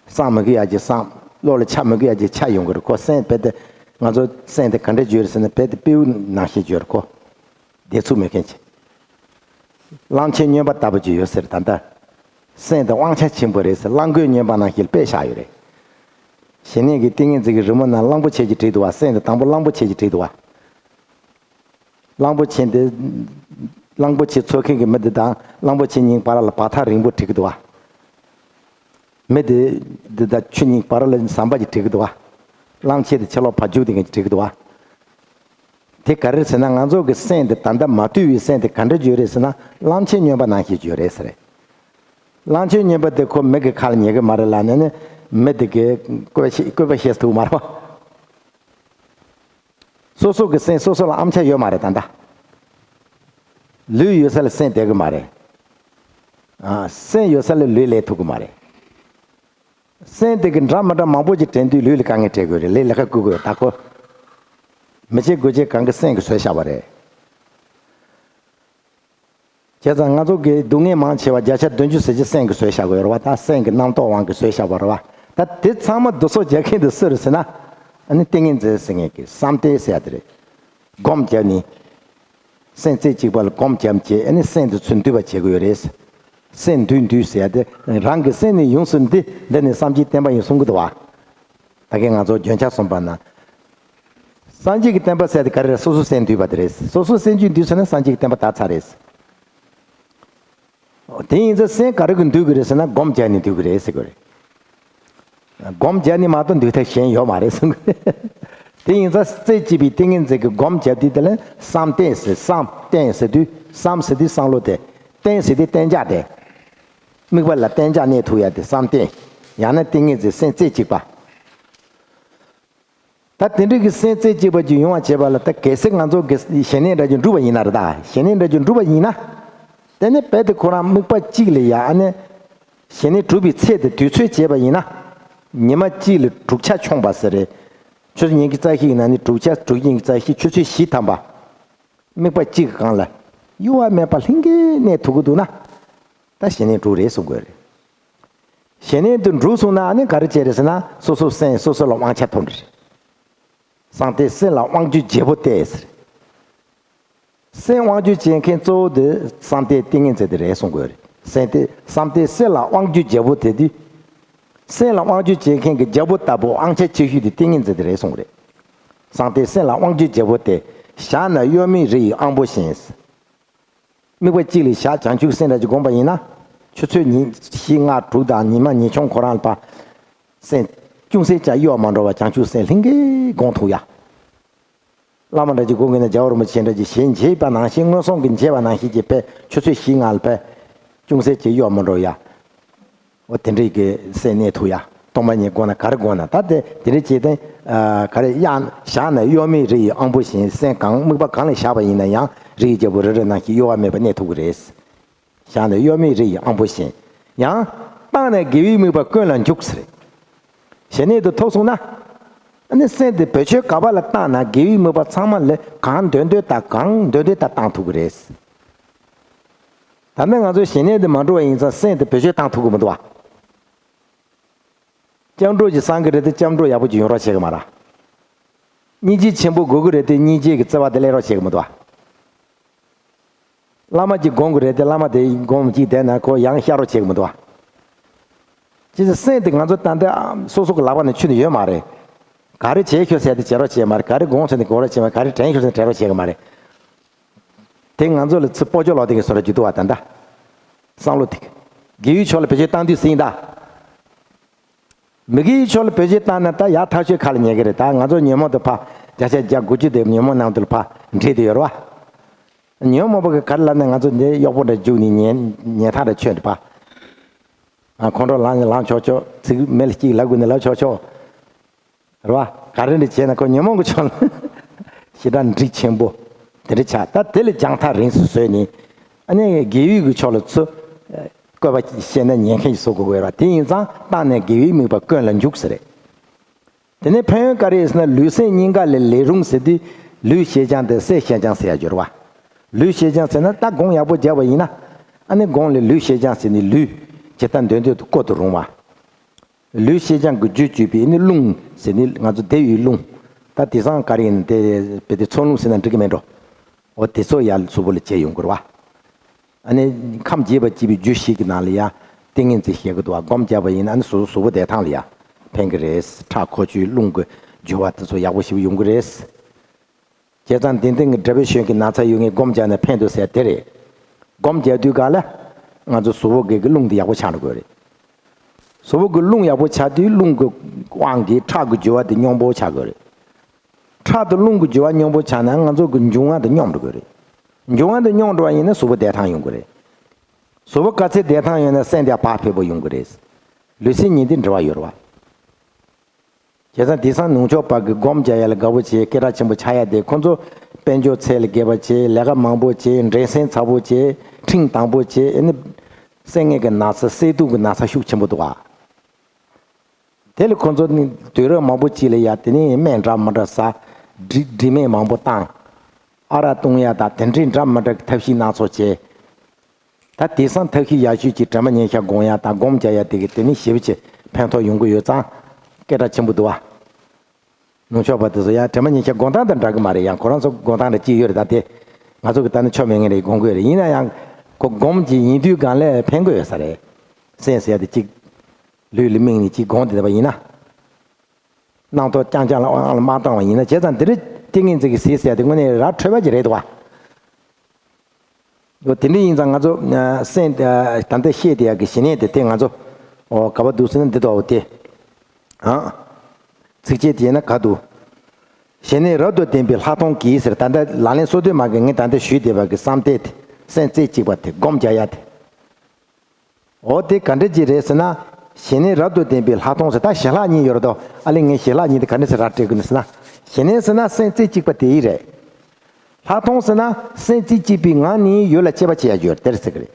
བསམ་མི་དགོས་ཡ་ཅིག་བསམ། བློ་ལ་འཆར་མི་དགོས་ཡ་ཅིག་འཆར་ཡོང་གི་རེད། ཁོ་སེམས་རྦད་དེ་ང་ཚོ་སེམས་དེ་ག་འདྲ་འགྱུར་ཟེར་ན། རྦད་དེ་སྤྲེའུ་ནང་བཞིན་འགྱུར། ཁོ་བདེ་ཚུགས་མེད་མཁན་ཅིག། གླང་ཆེན་སྨྱོན་པ་ལྟ་བུ་ཅིག་ཡོད་ཟེར། ད་ལྟ་སེམས་དེ་དབང་ཆ་ཆེན་པོ་རེད་ཟེར། གླང་རྒོད་སྨྱོན་པ་ནང་བཞིན་དཔེ་བཞག་ཡོད་རེད། ཞི་གནས་ཀྱི་ཏིང་ངེ་འཛིན་གྱི་རི་མོ་ནང་གླང་པོ་ཆེ་ཅིག་བྲིས་འདུག་བ། སེམས་དེ་དང་པོ་གླང་པོ་ཆེ་ཅིག་བྲིས་འདུག་བ། གླང་པོ་ཆེ་འདི། གླང་པོ་ཆེ་འཚོ་མཁན་གྱི་མི་འདི་དང་གླང་པོ་ཆེ་གཉིས་བར་ལ་བར་ཐག་རིང་པོ་བྲིས་ཀྱི་འདུག་བ། མི་འདི། འདི་དང་ཁྱོད་གཉིས་བར་ལ་ཟམ་པ་ཅིག་བྲིས་ཀྱི་འདུག་བ། གླང་ཆེ་འདི་ཕྱི་ལོགས་ཕར་རྒྱུག་བསྡད་མཁན་ཅིག་བྲིས་ཀྱི་འདུག་བ། དེ་ག་རེ་རེད་ཟེར་ན། ང་ཚོ་གི་སེམས་འདི་ད་ལྟ་མ་དུལ་བའི་སེམས་འདི་ག་འདྲ་ཅིག་ཡོད་རེད་ཟེར་ན། གླང་ཆེན་སྨྱོན་པ་ནང་བཞིན་ཅིག་ཡོད་རེད་ཟེར། གླང་ཆེན་སྨྱོན་པ་དེ་ཁོ་མི་གི་ཁ་ལ་ཉན་གི་མ་རེད་ལབ་ནས་ནི། མི་དེ་གི་བཀོད་པ་བཤད་བཀོད་པ་བཤད་ཐུབ་མ་རེད་བ། སོ་སོ་གི་སེམས་སོ་སོ་ལ་དབང་ཆ་ཡོད་མ་རེད་ད་ལྟ། ལུས་ཡོད་ས་ལ་སེམས་བསྡད་གི་མ་རེད། ཨ། སེམས་ཡོད་ས་ལ་ལུས་སླེབས་ཐུབ་གི་མ་རེད། སེམས་དེ་གི་འདྲ་མི་འདྲ་མང་པོ་ཅིག་དྲན་དུས་ལུས་ལ་དཀའ་ངལ་འཕྲད་དགོས་རེད། ལུས་ལས་ཀ་བསྐུལ་དགོས་རེད། ད་ཁོ་མི་བྱེད་དགུ་བྱེད་གང་གི་སེམས་ཀྱིས་བཟོས་བཞག་པ་རེད། བྱས་ཙང་ང་ཚོ་གི་སྡུག་བསྔལ་མང་ཆེ་བ་བརྒྱ་ཆ་བདུན་ཅུ་ཟེར་གྱི་སེམས་ཀྱིས་བཟོས་བཞག་པ་ཡོད་རེད་བ། ད་སེམས་ཀྱི་རྣམ་རྟོག་དབང་གིས་བཟོས་བཞག་པ་རེད་བ། ད་དེ་ཚང་མ་བསྡུ་གསོག་རྒྱག་མཁན་དེ་སུ་རེད་ཟེར་ན། ཨ་ནི་ཏིང་ངེ་འཛིན་ཟེར་མཁན་གྱི་བསམ་གཏན་ཟེར་ཡ་དེ་རེད། སྒོམ་བརྒྱབ་ནས། སེམས་རྩེ་གཅིག་པ་ལ་སྒོམ་བརྒྱབ་བྱས། ཨ་ནི་སེམས་དེ་ཚུར་འདུལ་བ་བྱེད་དགོས་ཡོད་རེད། སེམས་འདུལ་འདུལ་ཟེར་ཡ་དེ། རང་གི་སེམས་ནི་ཡོངས་སུ་འདུལ། འདི་ནི་སངས་རྒྱས་བསྟན་པ་ཡིན་གསུང་གི་འདུག་བ། ད་གིན་ང་ཚོ་འཇོན་ཆ་གསུངས་པ་ན། སངས་རྒྱས་ཀྱི་བསྟན་པ་ཟེར་དེ་ག་རེ་རེད། སོ་སོ་སེམས་འདུལ་བ་དེ་རེད། སོ་སོ་སེམས་རྒྱུད་འདུལ་ཟེར་ན་སངས་རྒྱས་ཀྱི་བསྟན་པ་དར་ཚར་རེད། དེ་ཡིན་ཙང་སེམས་ག་རེ་གིས་འདུལ་དགོས་རེད་ཟེར་ན། སྒོམ་བརྒྱབ་ནས་འདུལ་དགོས་རེད་ཟེར་གྱི་རེད། སྒོམ་བརྒྱབ་ནས་མ་གཏོགས་འདུག་ཐབས་གཞན་ཡོད་མ་རེད་གསུང་གི། དེ་ཡིན་ཙང་རྩེ་གཅིག་པའི་ཏིང་ངེ་འཛིན་གྱི་སྒོམ་བརྒྱབ་དུས་དེ་ལ་བསམ་གཏན་ཟེར། བསམ་གཏན་ཟེར་དུས་བསམ་ཟེར་དུས་བསམ་བློ་དེ། གཏན་ཟེར་དུས་གཏན་འཇགས་དེ། དམིགས་པ་ལ་གཏན་འཇགས་གནས་ཐུབ་ཡ་དེ་བསམ་གཏན། ཡང་ན་ཏིང་ངེ་འཛིན་སེམས་རྩེ་གཅིག་པ། ད་དེ་འདྲ་གི་སེམས་རྩེ་གཅིག་པ་ཅིག་ཡོང་བ་བྱེད་པ་ལ། ད་གལ་སྲིད་ང་ཚོ་གི་ཞི་གནས་འདྲ་ཅིག་འགྲུབ་པ་ཡིན་ན་རེད། ད་ཞི་གནས་འདྲ་ཅིག་འགྲུབ་པ་ཡིན་ན། དེ་ནས་རྦད་དེ་ཁོ་རང་དམིགས་པ་གཅིག་ལ་ཡ། ཨ་ནི་ཞི་གནས་གྲུབ་པའི་ཚེ་དེ་དུས་ཚོད་བྱས་པ་ཡིན་ན། ཉི་མ་གཅིག་ལ་དྲུག་ཆ་མཆོངས་པ་ཟེར་རེད། ཆུ་ཚོད་ཉིན་གྱི་རྩ་བཞི་ཡིན་ན་ནི་དྲུག་ཆ། དྲུག་ཉིན་གྱི་རྩ་བཞི་ཆུ་ཚོད་བཞི་ཐམ་པ། དམིགས་པ་གཅིག་གི་སྒང་ལ་གཡོ་བ་མེད་པ་ལྷིང་གེ་གནས་ཐུབ་ཀྱི་འདུག་ན། ད་ཞི་གནས་འགྲུབ་རེད་གསུང་དགོས་རེད། ཞི་གནས་དེ་འགྲུབ་སོང་ན་ཨ་ནི་ག་རེ་བྱས་རེད་ཟེར་ན། སོ་སོ་སེམས་སོ་སོ་ལ་དབང་ཆ་ཐོབ་རེད། བསམ་གཏན་སེམས་ལ་དབང་བསྒྱུར་བྱེད་པོ་དེ་ཟེར། སེམས་དབང་བསྒྱུར་བྱེད་མཁན་གཙོ་བོ་དེ་བསམ་གཏན་ཏིང་ངེ་འཛིན་དེ་རེད་གསུང་དགོས་རེད། སེམས་དེ་བསམ་གཏན་སེམས་ལ་དབང་བསྒྱུར་བྱེད་པོ་དེ་དུས། སེམས་ལ་དབང་བསྒྱུར་བྱེད་མཁན་གྱི་རྒྱལ་པོ་ལྟ་བུ་དབང་ཆ་ཆེ་ཤོས་དེ་ཏིང་ངེ་འཛིན་དེ་རེད་གསུང་གི་རེད། བསམ་གཏན་སེམས་ལ་དབང་བསྒྱུར་བྱེད་པོ་དེ། བཞག་ན་གཡོ་མེད་རི་ཡི་དབང་པོ་བཞིན། དམིགས་པ་གཅིག་ལ་བཞག་བྱང་ཆུབ་སེམས་རང་གིས་བསྒོམས་པ་ཡིན་ན། ཆུ་ཚོད་ཉིན་བཞི་ལྔ་དྲུག་དང་ཉི་མ་ཉིན་ཆུང་ཁོ་རང་ལ་ཕར། སེམས་ཅུང་ཟད་ཀྱང་གཡོ་བ་མ་འགྲོ་བར་བྱང་ཆུབ་སེམས་ལྷིང་གེ་བསྒོམ་ཐུབ་ཡ། བླ་མ་འདྲ་ཅིག་སྒོམ་གྱི་ན། རྒྱལ་བ་རིན་པོ་ཆེ་འདྲ་ཅིག་ཞལ་མཇལ་བ་ནང་བཞིན། མངོན་སུམ་གྱིས་མཇལ་བ་ནང་བཞིན་གྱི་ཕར་ཆུ་ཚོད་བཞི་ལྔ་ལ་ཕར་ཅུང་ཟད་ཅིག་གཡོ་མ་འགྲོ་ཡ། འོ་དེ་འདྲའི་གི་སེམས་གནས་ཐུབ་ཡ། སྟོང་པ་ཉིད་སྒོམ་ན་ག་རེ་སྒོམ་ན། ད་དེ་དེ་འདྲའི་བྱས་ཏེ། ཨ། ག་རེ་ཡང་བཞག་ན་གཡོ་མེད་རི་ཡི་དབང་པོ་བཞིན། སེམས་གང་དམིགས་པ་གང་ལ་བཞག་པ་ཡིན་ན་ཡང་རི་ཡི་རྒྱལ་པོ་རི་རབ་ནང་བཞིན་གཡོ་བ་མེད་པར་གནས་ཐུབ་ཀྱི་རེད། བཞག་ན་གཡོ་མེད་རི་ཡི་དབང་པོ་བཞིན། ཡང་བཏང་ནས་དགེ་བའི་དམིགས་པ་ཀུན་ལ་འཇུག་ཟེར། ཞི་གནས་དེ་ཐོབ་སོང་ན། ཨ་ནི་སེམས་དེ་བེད་སྤྱོད་ག་པ་ལ་བཏང་ན་དགེ་བའི་དམིགས་པ་ཚང་མ་ལ་གང་འདོད་འདོད་ལྟར་གང་འདོད་འདོད་ལྟར་བཏང་ཐུབ་ཀྱི་རེད། ད་ནི་ང་ཚོ་ཞི་གནས་དེ་མ་འགྲུབ་པ་ཡིན་ཙང་སེམས་དེ་བེད་སྤྱོད་བཏང་ཐུབ་ཀྱི་མི་འདུག་བ། སྐྱབས་འགྲོ་ཞིག་བསམ་གྱི་རེད་དེ་སྐྱབས་འགྲོ་ཡག་པོ་ཅིག་ཡོང་རོགས་བྱེད་ཀྱི་མ་རེད། སྙིང་རྗེ་ཆེན་པོ་དགོས་ཀྱི་རེད་དེ་སྙིང་རྗེ་གི་བརྩེ་བ་དེ་སླེབས་རོགས་བྱེད་ཀྱི་མི་འདུག་བ། བླ་མ་ཅིག་སྒོམ་དགོས་རེད་དེ་བླ་མ་དེ་སྒོམ་ཅིག་བསྡད་ན་ཁོ་ཡང་བཤད་རོགས་བྱེད་ཀྱི་མི་འདུག་བ། ཅི་ཟེར་སེམས་དེ་ང་ཚོ་ད་ལྟ་སོ་སོ་གི་ལག་པ་ནས་ཆུད་ནས་ཡོད་མ་རེད། ག་རེ་བྱེད་ཤོག་ཟེར་དེ་བྱེད་རོགས་བྱེད་མ་རེད། ག་རེ་སྒོམ་ཟེར་དེ་སྒོམ་རོགས་བྱེད་མ་རེད། ག་རེ་དྲན་ཤོག་ཟེར་དྲན་རོགས་བྱེད་ཀྱི་མ་རེད། དེ་ང་ཚོ་ལ་ཚུར་སྤོ་ཅོག་ལོག་དེ་གི་བཟོ་འདྲ་ཅིག་འདུག་བ། ད་ལྟ་བསམ་བློ་དེ་དགེ་བའི་ཕྱོགས་ལ་བེད་སྤྱོད་བཏང་དུས་ཟིན་ད། མི་དགེ་བའི་ཕྱོགས་ལ་བེད་སྤྱོད་བཏང་ན་ད་ཡག་ཐག་ཆོད་ཁ་ལ་ཉན་གི་རེད། ད་ང་ཚོ་ཉོན་མོངས་དེ་ཕར་བརྒྱ་ཆ་བརྒྱ་དགུ་བཅུ་དེ་ཉོན་མོངས་ནང་དུ་ལ་ཕར་འདྲེས་དེ་ཡོད་རེད་བ། ཉོན་མོངས་པ་གི་ག་རེ་ལབ་ན་ང་ཚོ་འདི་གཡོག་པོ་འདྲ་རྒྱུགས་ནས་ཉན་ཉན་ཐག་འདྲ་ཆོད་འདི་ཕར། ཨ། ཁོང་ཁྲོ་ལངས་ནས་ལངས་ཆོག་ཆོག་ཚིག་མི་ལ་གཅིག་ལབ་དགོས་ནས་ལབ་ཆོག་ཆོག་རེད་བ། ག་རེ་འདྲ་བྱས་ན་ཁོ་ཉོན་མོངས་ཀྱི་ཕྱོགས་ལ་ཞེ་དྲག་འགྲིག་ཆེན་པོ་དེ་འདྲ་ཆགས། ད་དེ་ལ་སྦྱང་ཐག་རིང་སུ་བཟོས་ནས། ཨ་ནི་དགེ་བའི་གི་ཕྱོགས་ལ་ཚུར་བཀོད་པ་བཤད་ན་ཉན་མཁན་ཞིག་བཟོ་དགོས་ཀྱི་རེད་བ། དེ་ཡིན་ཙང་བཏང་ནས་དགེ་བའི་དམིགས་པ་ཀུན་ལ་འཇུག་ཟེར་རེད། དེ་ནས་ཕན་ཡོན་ག་རེ་ཡོད་ཟེར་ན། ལུས་སེམས་གཉིས་ཀ་ལ་ལས་རུང་ཟེར་དུས་ལུས་ཤེས་སྦྱང་དང་སེམས་ཤེས་སྦྱང་ཟེར་ཡ་ཡོད་རེད་བ། ལུས་ཤེས་སྦྱང་ཟེར་ན་ད་སྒོམ་ཡག་པོ་བརྒྱབ་པ་ཡིན་ན། ཨ་ནི་སྒོམ་ལ་ལུས་ཤེས་སྦྱང་ཟེར་ནས་ལུས་ཇི་ལྟར་འདོད་འདོད་དུ་བཀོལ་དུ་རུང་བ། ལུས་ཤེས་སྦྱང་གི་རྒྱུ་བཅུད་པའི་ནི་རླུང་ཟེར་ནི་ང་ཚོ་བདེ་བའི་རླུང་། ད་དེང་སང་ག་རེ་ཡིན་དེ་བེད་དེ་ཚོར་རླུང་ཟེར་ན་འགྲིག་གི་མེད་འགྲོ། འོ་དེ་ཚོ་ཡར་གཟུགས་པོ་ལ་བྱེད་ཡོང་གི་རེད་བ། ཨ་ནི་ཁམས་རྒྱས་པར་བྱེད་པའི་རྒྱུ་བཞི་གི་ནང་ལ་ཡ་ཏིང་ངེ་འཛིན་བཤད་ཀྱི་འདུག་བ། སྒོམ་བརྒྱབ་པ་ཡིན་ན་ཨ་ནི་གཟུགས་གཟུགས་པོ་བདེ་ཐང་ལ་ཡ་ཕན་གི་རེད། ཁྲག་ཁོག་ཆུའི་རླུང་གི་རྒྱུ་བ་དེ་ཚོ་ཡག་པོ་ཞེ་པོ་ཡོང་གི་རེད། བྱས་ཙང་དེང་དེང་གི་འབྲས་བུ་གཞན་གྱི་ན་ཚ་ཡོད་མཁན་སྒོམ་བརྒྱབ་ན་ཕན་འདུག་ཟེར་དེ་རེད། སྒོམ་བརྒྱབ་དུས་ག་ལ་ང་ཚོ་གཟུགས་པོ་གི་གི་རླུང་དེ་ཡག་པོ་ཆགས་འགྲོ་དགོས་རེད། གཟུགས་པོ་གི་རླུང་ཡག་པོ་ཆགས་དུས་རླུང་གི་དབང་གིས་ཁྲག་གི་རྒྱུ་བ་དེ་སྙོམས་པོ་ཆགས་དགོས་རེད། ཁྲག་དང་རླུང་གི་རྒྱུ་བ་སྙོམས་པོ་ཆགས་ན་ང་ཚོ་གི་འབྱུང་བ་དེ་སྙོམས་འགྲོ་གི་རེད། འབྱུང་བ་དེ་སྙོམས་འགྲོ་བ་ཡིན་ན་གཟུགས་པོ་བདེ་ཐང་ཡོང་གི་རེད། གཟུགས་པོ་ག་ཚད་བདེ་ཐང་ཡོད་ན་སེམས་དེ་བག་ཕེབས་པོ་ཡོང་གི་རེད། ལུས་སེམས་གཉིས་དེ་འབྲེལ་བ་ཡོད་རེད་བ། བྱས་ཙང་དེང་སང་ནུབ་ཕྱོགས་པ་གི་སྒོམ་རྒྱག་ཡ་ལ་དགའ་པོ་བྱེད། སྐད་གྲགས་ཆེན་པོ་ཆགས་ཡ་དེ་ཁོ་ཚོ་དཔལ་འབྱོར་ཚད་ལས་བརྒལ་བ་བྱེད། ལས་ཀ་མང་པོ་བྱེད། འགྲན་སེམས་ཚ་པོ་བྱེད། ཁྲིམས་དྭངས་པོ་བྱེད། ཨ་ནི་སེམས་ངལ་གི་ན་ཚ་སེམས་སྡུག་གི་ན་ཚ་ཤུགས་ཆེན་པོ་འདུག་བ། དེ་ལས་ཁོ་ཚོ་ནི་དུས་རབས་མང་པོ་ཅིག་ལ་ཡ་དེ་ནས་སྨན་འདྲ་མི་འདྲ་ཟ། འདྲི་འདྲི་སྨན་མང་པོ་བཏང་། ཨ་རག་བཏུང་ཡ་དང་དེ་འདྲའི་འདྲ་མི་འདྲ་གི་ཐབས་ཤེས་སྣ་ཚོགས་བྱས། ད་དེང་སང་ཐབས་ཤེས་ཡག་ཤོས་ཀྱི་དྲན་པ་ཉེར་བཞག་སྒོམ་ཡ་དང་སྒོམ་རྒྱག་ཡ་དེ་གི་དེ་ནི་ཞེ་པོ་ཅིག་ཕན་ཐོགས་ཡོང་གི་ཡོད་ཙང་སྐད་གྲགས་ཆེན་པོ་འདུག་བ། ནུབ་ཕྱོགས་པ་དེ་ཚོ་ཡང་དྲན་པ་ཉེར་བཞག་སྒོམ་སྟངས་དང་འདྲ་གི་མ་རེད། ཡང་ཁོ་རང་ཚོ་སྒོམ་སྟངས་འདྲ་གཅིག་ཡོད་རེད། ད་དེ་ང་ཚོ་གི་ད་ནི་ཆོ་མེད་ངེས་རེད། སྒོམ་དགོས་རེད། ཡིན་ན་ཡང་ཁོ་སྒོམ་གྱི་ཡིན་དུས་གང་ལས་ཕན་གི་ཡོད་ས་རེད། སེམས་ཟེར་ཡ་དེ་གཅིག་ལུས་ལ་དམིགས་ནས་གཅིག་སྒོམ་དེ་བསྡད་པ་ཡིན་ན། རྣམ་རྟོག་རྐྱང་རྐྱང་ལ་དབང་ལ་མ་བཏང་བ་ཡིན་ན། བྱས་ཙང་འདི་རེད། ཏིང་ངེ་འཛིན་གྱི་ཟས་ཟེར་ཡ་དེ་དངོས་གནས་ར་འཕྲོད་པ་ཅིག་རེད་འདུག་བ། འོ་དེ་འདྲ་ཡིན་ཙང་ང་ཚོ་ཨ་སེམས་ཨ་ད་ལྟ་བཤད་བསྡད་ཡག་གི་ཞི་གནས་དེ་དེ་ང་ཚོ་ཨོ་ག་པར་འདུག་ཟེར་ན་འདི་འདུག་བ། དེ་ ཨང་། ཚིགས་བཅད་དེ་ཡིན་ན་ག་འདུག་ཞི་གནས་རབ་ཏུ་ལྡན་པའི་ལྷག་མཐོང་གིས་ཟེར། ད་ལྟ་ལག་ལེན་སོ་བདུན་མ་གི་ངས་ད་ལྟ་ཞུས་བསྡད་པ་གི་བསམ་གཏན་དེ། སེམས་རྩེ་གཅིག་པ་དེ་སྒོམ་རྒྱག་ཡ་དེ། འོ་དེ་ག་འདྲ་ཅིག་རེད་ཟེར་ན། ཞི་གནས་རབ་ཏུ་ལྡན་པའི་ལྷག་མཐོང་ཟེར། ད་ཞི་ལྷག་གཉིས་ཡོད་རེད་དོ། ཨ་ལེ་ངས་ཞི་ལྷག་གཉིས་དེ་ག་འདྲ་ཟེར་ར་སྤྲད་དགོས་ནི་ཟེར་ན། ཞི་གནས་ཟེར་ན་སེམས་རྩེ་གཅིག་པ་དེ་ཡིན་རེད། ལྷག་མཐོང་ཟེར་ན་སེམས་རྩེ་གཅིག་པའི་ངང་ནས་ཡུལ་ལ་དཔྱད་པ་བྱེད་ཡ་ཡོད་དེར་ཟེར་གི་རེད།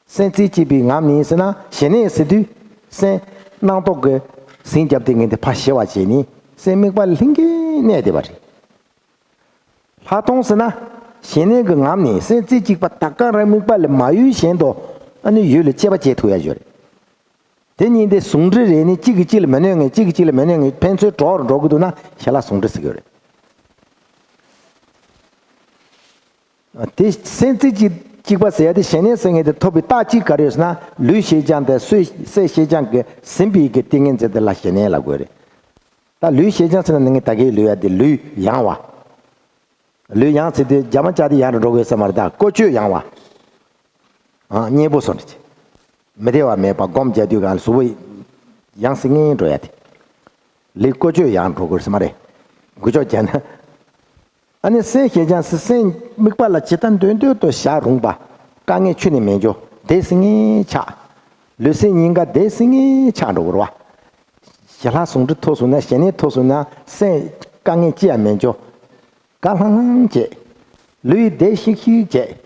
སེམས་རྩེ་གཅིག་པའི་ངང་ནས་ཟེར་ན་ཞི་གནས་ཟེར་དུས་སེམས་སྣང་རྟོག་གི་ཟིང་རྒྱབ་སྟེ་ངས་དེ་ཕར་ཞི་བ་བྱས་ནས་སེམས་དམིགས་པ་ལྷིང་གེ་གནས་བསྡད་པ་རེད། ལྷག་མཐོང་ཟེར་ན་ཞི་གནས་ཀྱི་ངང་ནས་སེམས་རྩེ་གཅིག་པ་ད་ག་རང་དམིགས་པ་ལས་མ་གཡོས་བཞིན་དུ་ཨ་ནི་ཡུལ་ལ་དཔྱད་པ་བྱེད་ཐུབ་ཡ་ཡོད་རེད། དེ་གཉིས་དེ་ཟུང་འབྲེལ་རེད་ནི་གཅིག་གིས་གཅིག་ལ་མི་གནོད་མཁན་གཅིག་གིས་གཅིག་ལ་མི་གནོད་མཁན་ཕན་ཚུན་གྲོགས་རུ་འགྲོ་གི་འདུག་ན་ཞི་ལྷག་ཟུང་འབྲེལ་ཟེར་གི་ཡོད་རེད། དེ་སེམས་རྩེ་གཅིག་གཅིག་པ་ཟེར་ཡ་དེ་ཞི་གནས་ཟེར་མཁན་དེ་ཐོབ་པའི་རྟགས་གཅིག་ག་རེ་ཡོད་ཟེར་ན་ལུས་ཤེས་སྦྱངས་དང་སེམས་ཤེས་སྦྱངས་ཀྱིས་ཟིན་པའི་གི་ཏིང་ངེ་འཛིན་དེ་ལ་ཞི་གནས་ལབ་དགོས་རེད། ད་ལུས་ཤེས་སྦྱངས་ཟེར་ན་ནི་ངས་ད་གིན་ལུས་ཡ་དེ་ལུས་ཡང་བ། ལུས་ཡང་ཟེར་དུས་རྒྱ་མ་ཅག་དེ་ཡང་རུ་འགྲོ་དགོས་ས་མ་རེད། ད་ཀོ་ཆོད་ཡང་བ། ཨང་། གཉེན་པོ་སོ་འདྲ་ཅིག་མི་བདེ་བ་མེད་པ་སྒོམ་རྒྱག་དུས་གང་ལ་གཟུགས་པོ་ཡང་སེ་ངེ་འགྲོ་ཡ་དེ། ལུས་ཀོ་ཆོད་ཡང་འགྲོ་དགོས་ས་མ་རེད། འགུལ་སྐྱོད་བྱས་ན། ཨ་ནི་སེམས་ཤེས་སྦྱངས་སེ་སེམས་དམིགས་པ་ལ་ཇི་ལྟར་འདོད་འདོད་དུ་བཞག་རུང་བ། དཀའ་ངལ་ཁྱོན་ནས་མེད་འགྱོ་བདེ་སེ་ངེ་ཆགས། ལུས་སེམས་གཉིས་ཀ་བདེ་སེ་ངེ་ཆགས་འགྲོ་དགོས་རེད་བ། ཞི་ལྷག་ཟུང་འབྲེལ་ཐོབ་སོང་ན་ཞི་གནས་ཐོབ་སོང་ན་སེམས་དཀའ་ངལ་ཅི་ཡང་མེད་འགྱོ། དགའ་ལྷང་ལྷང་བྱེད། ལུས་བདེ་ཤིག་ཤིག་བྱེད།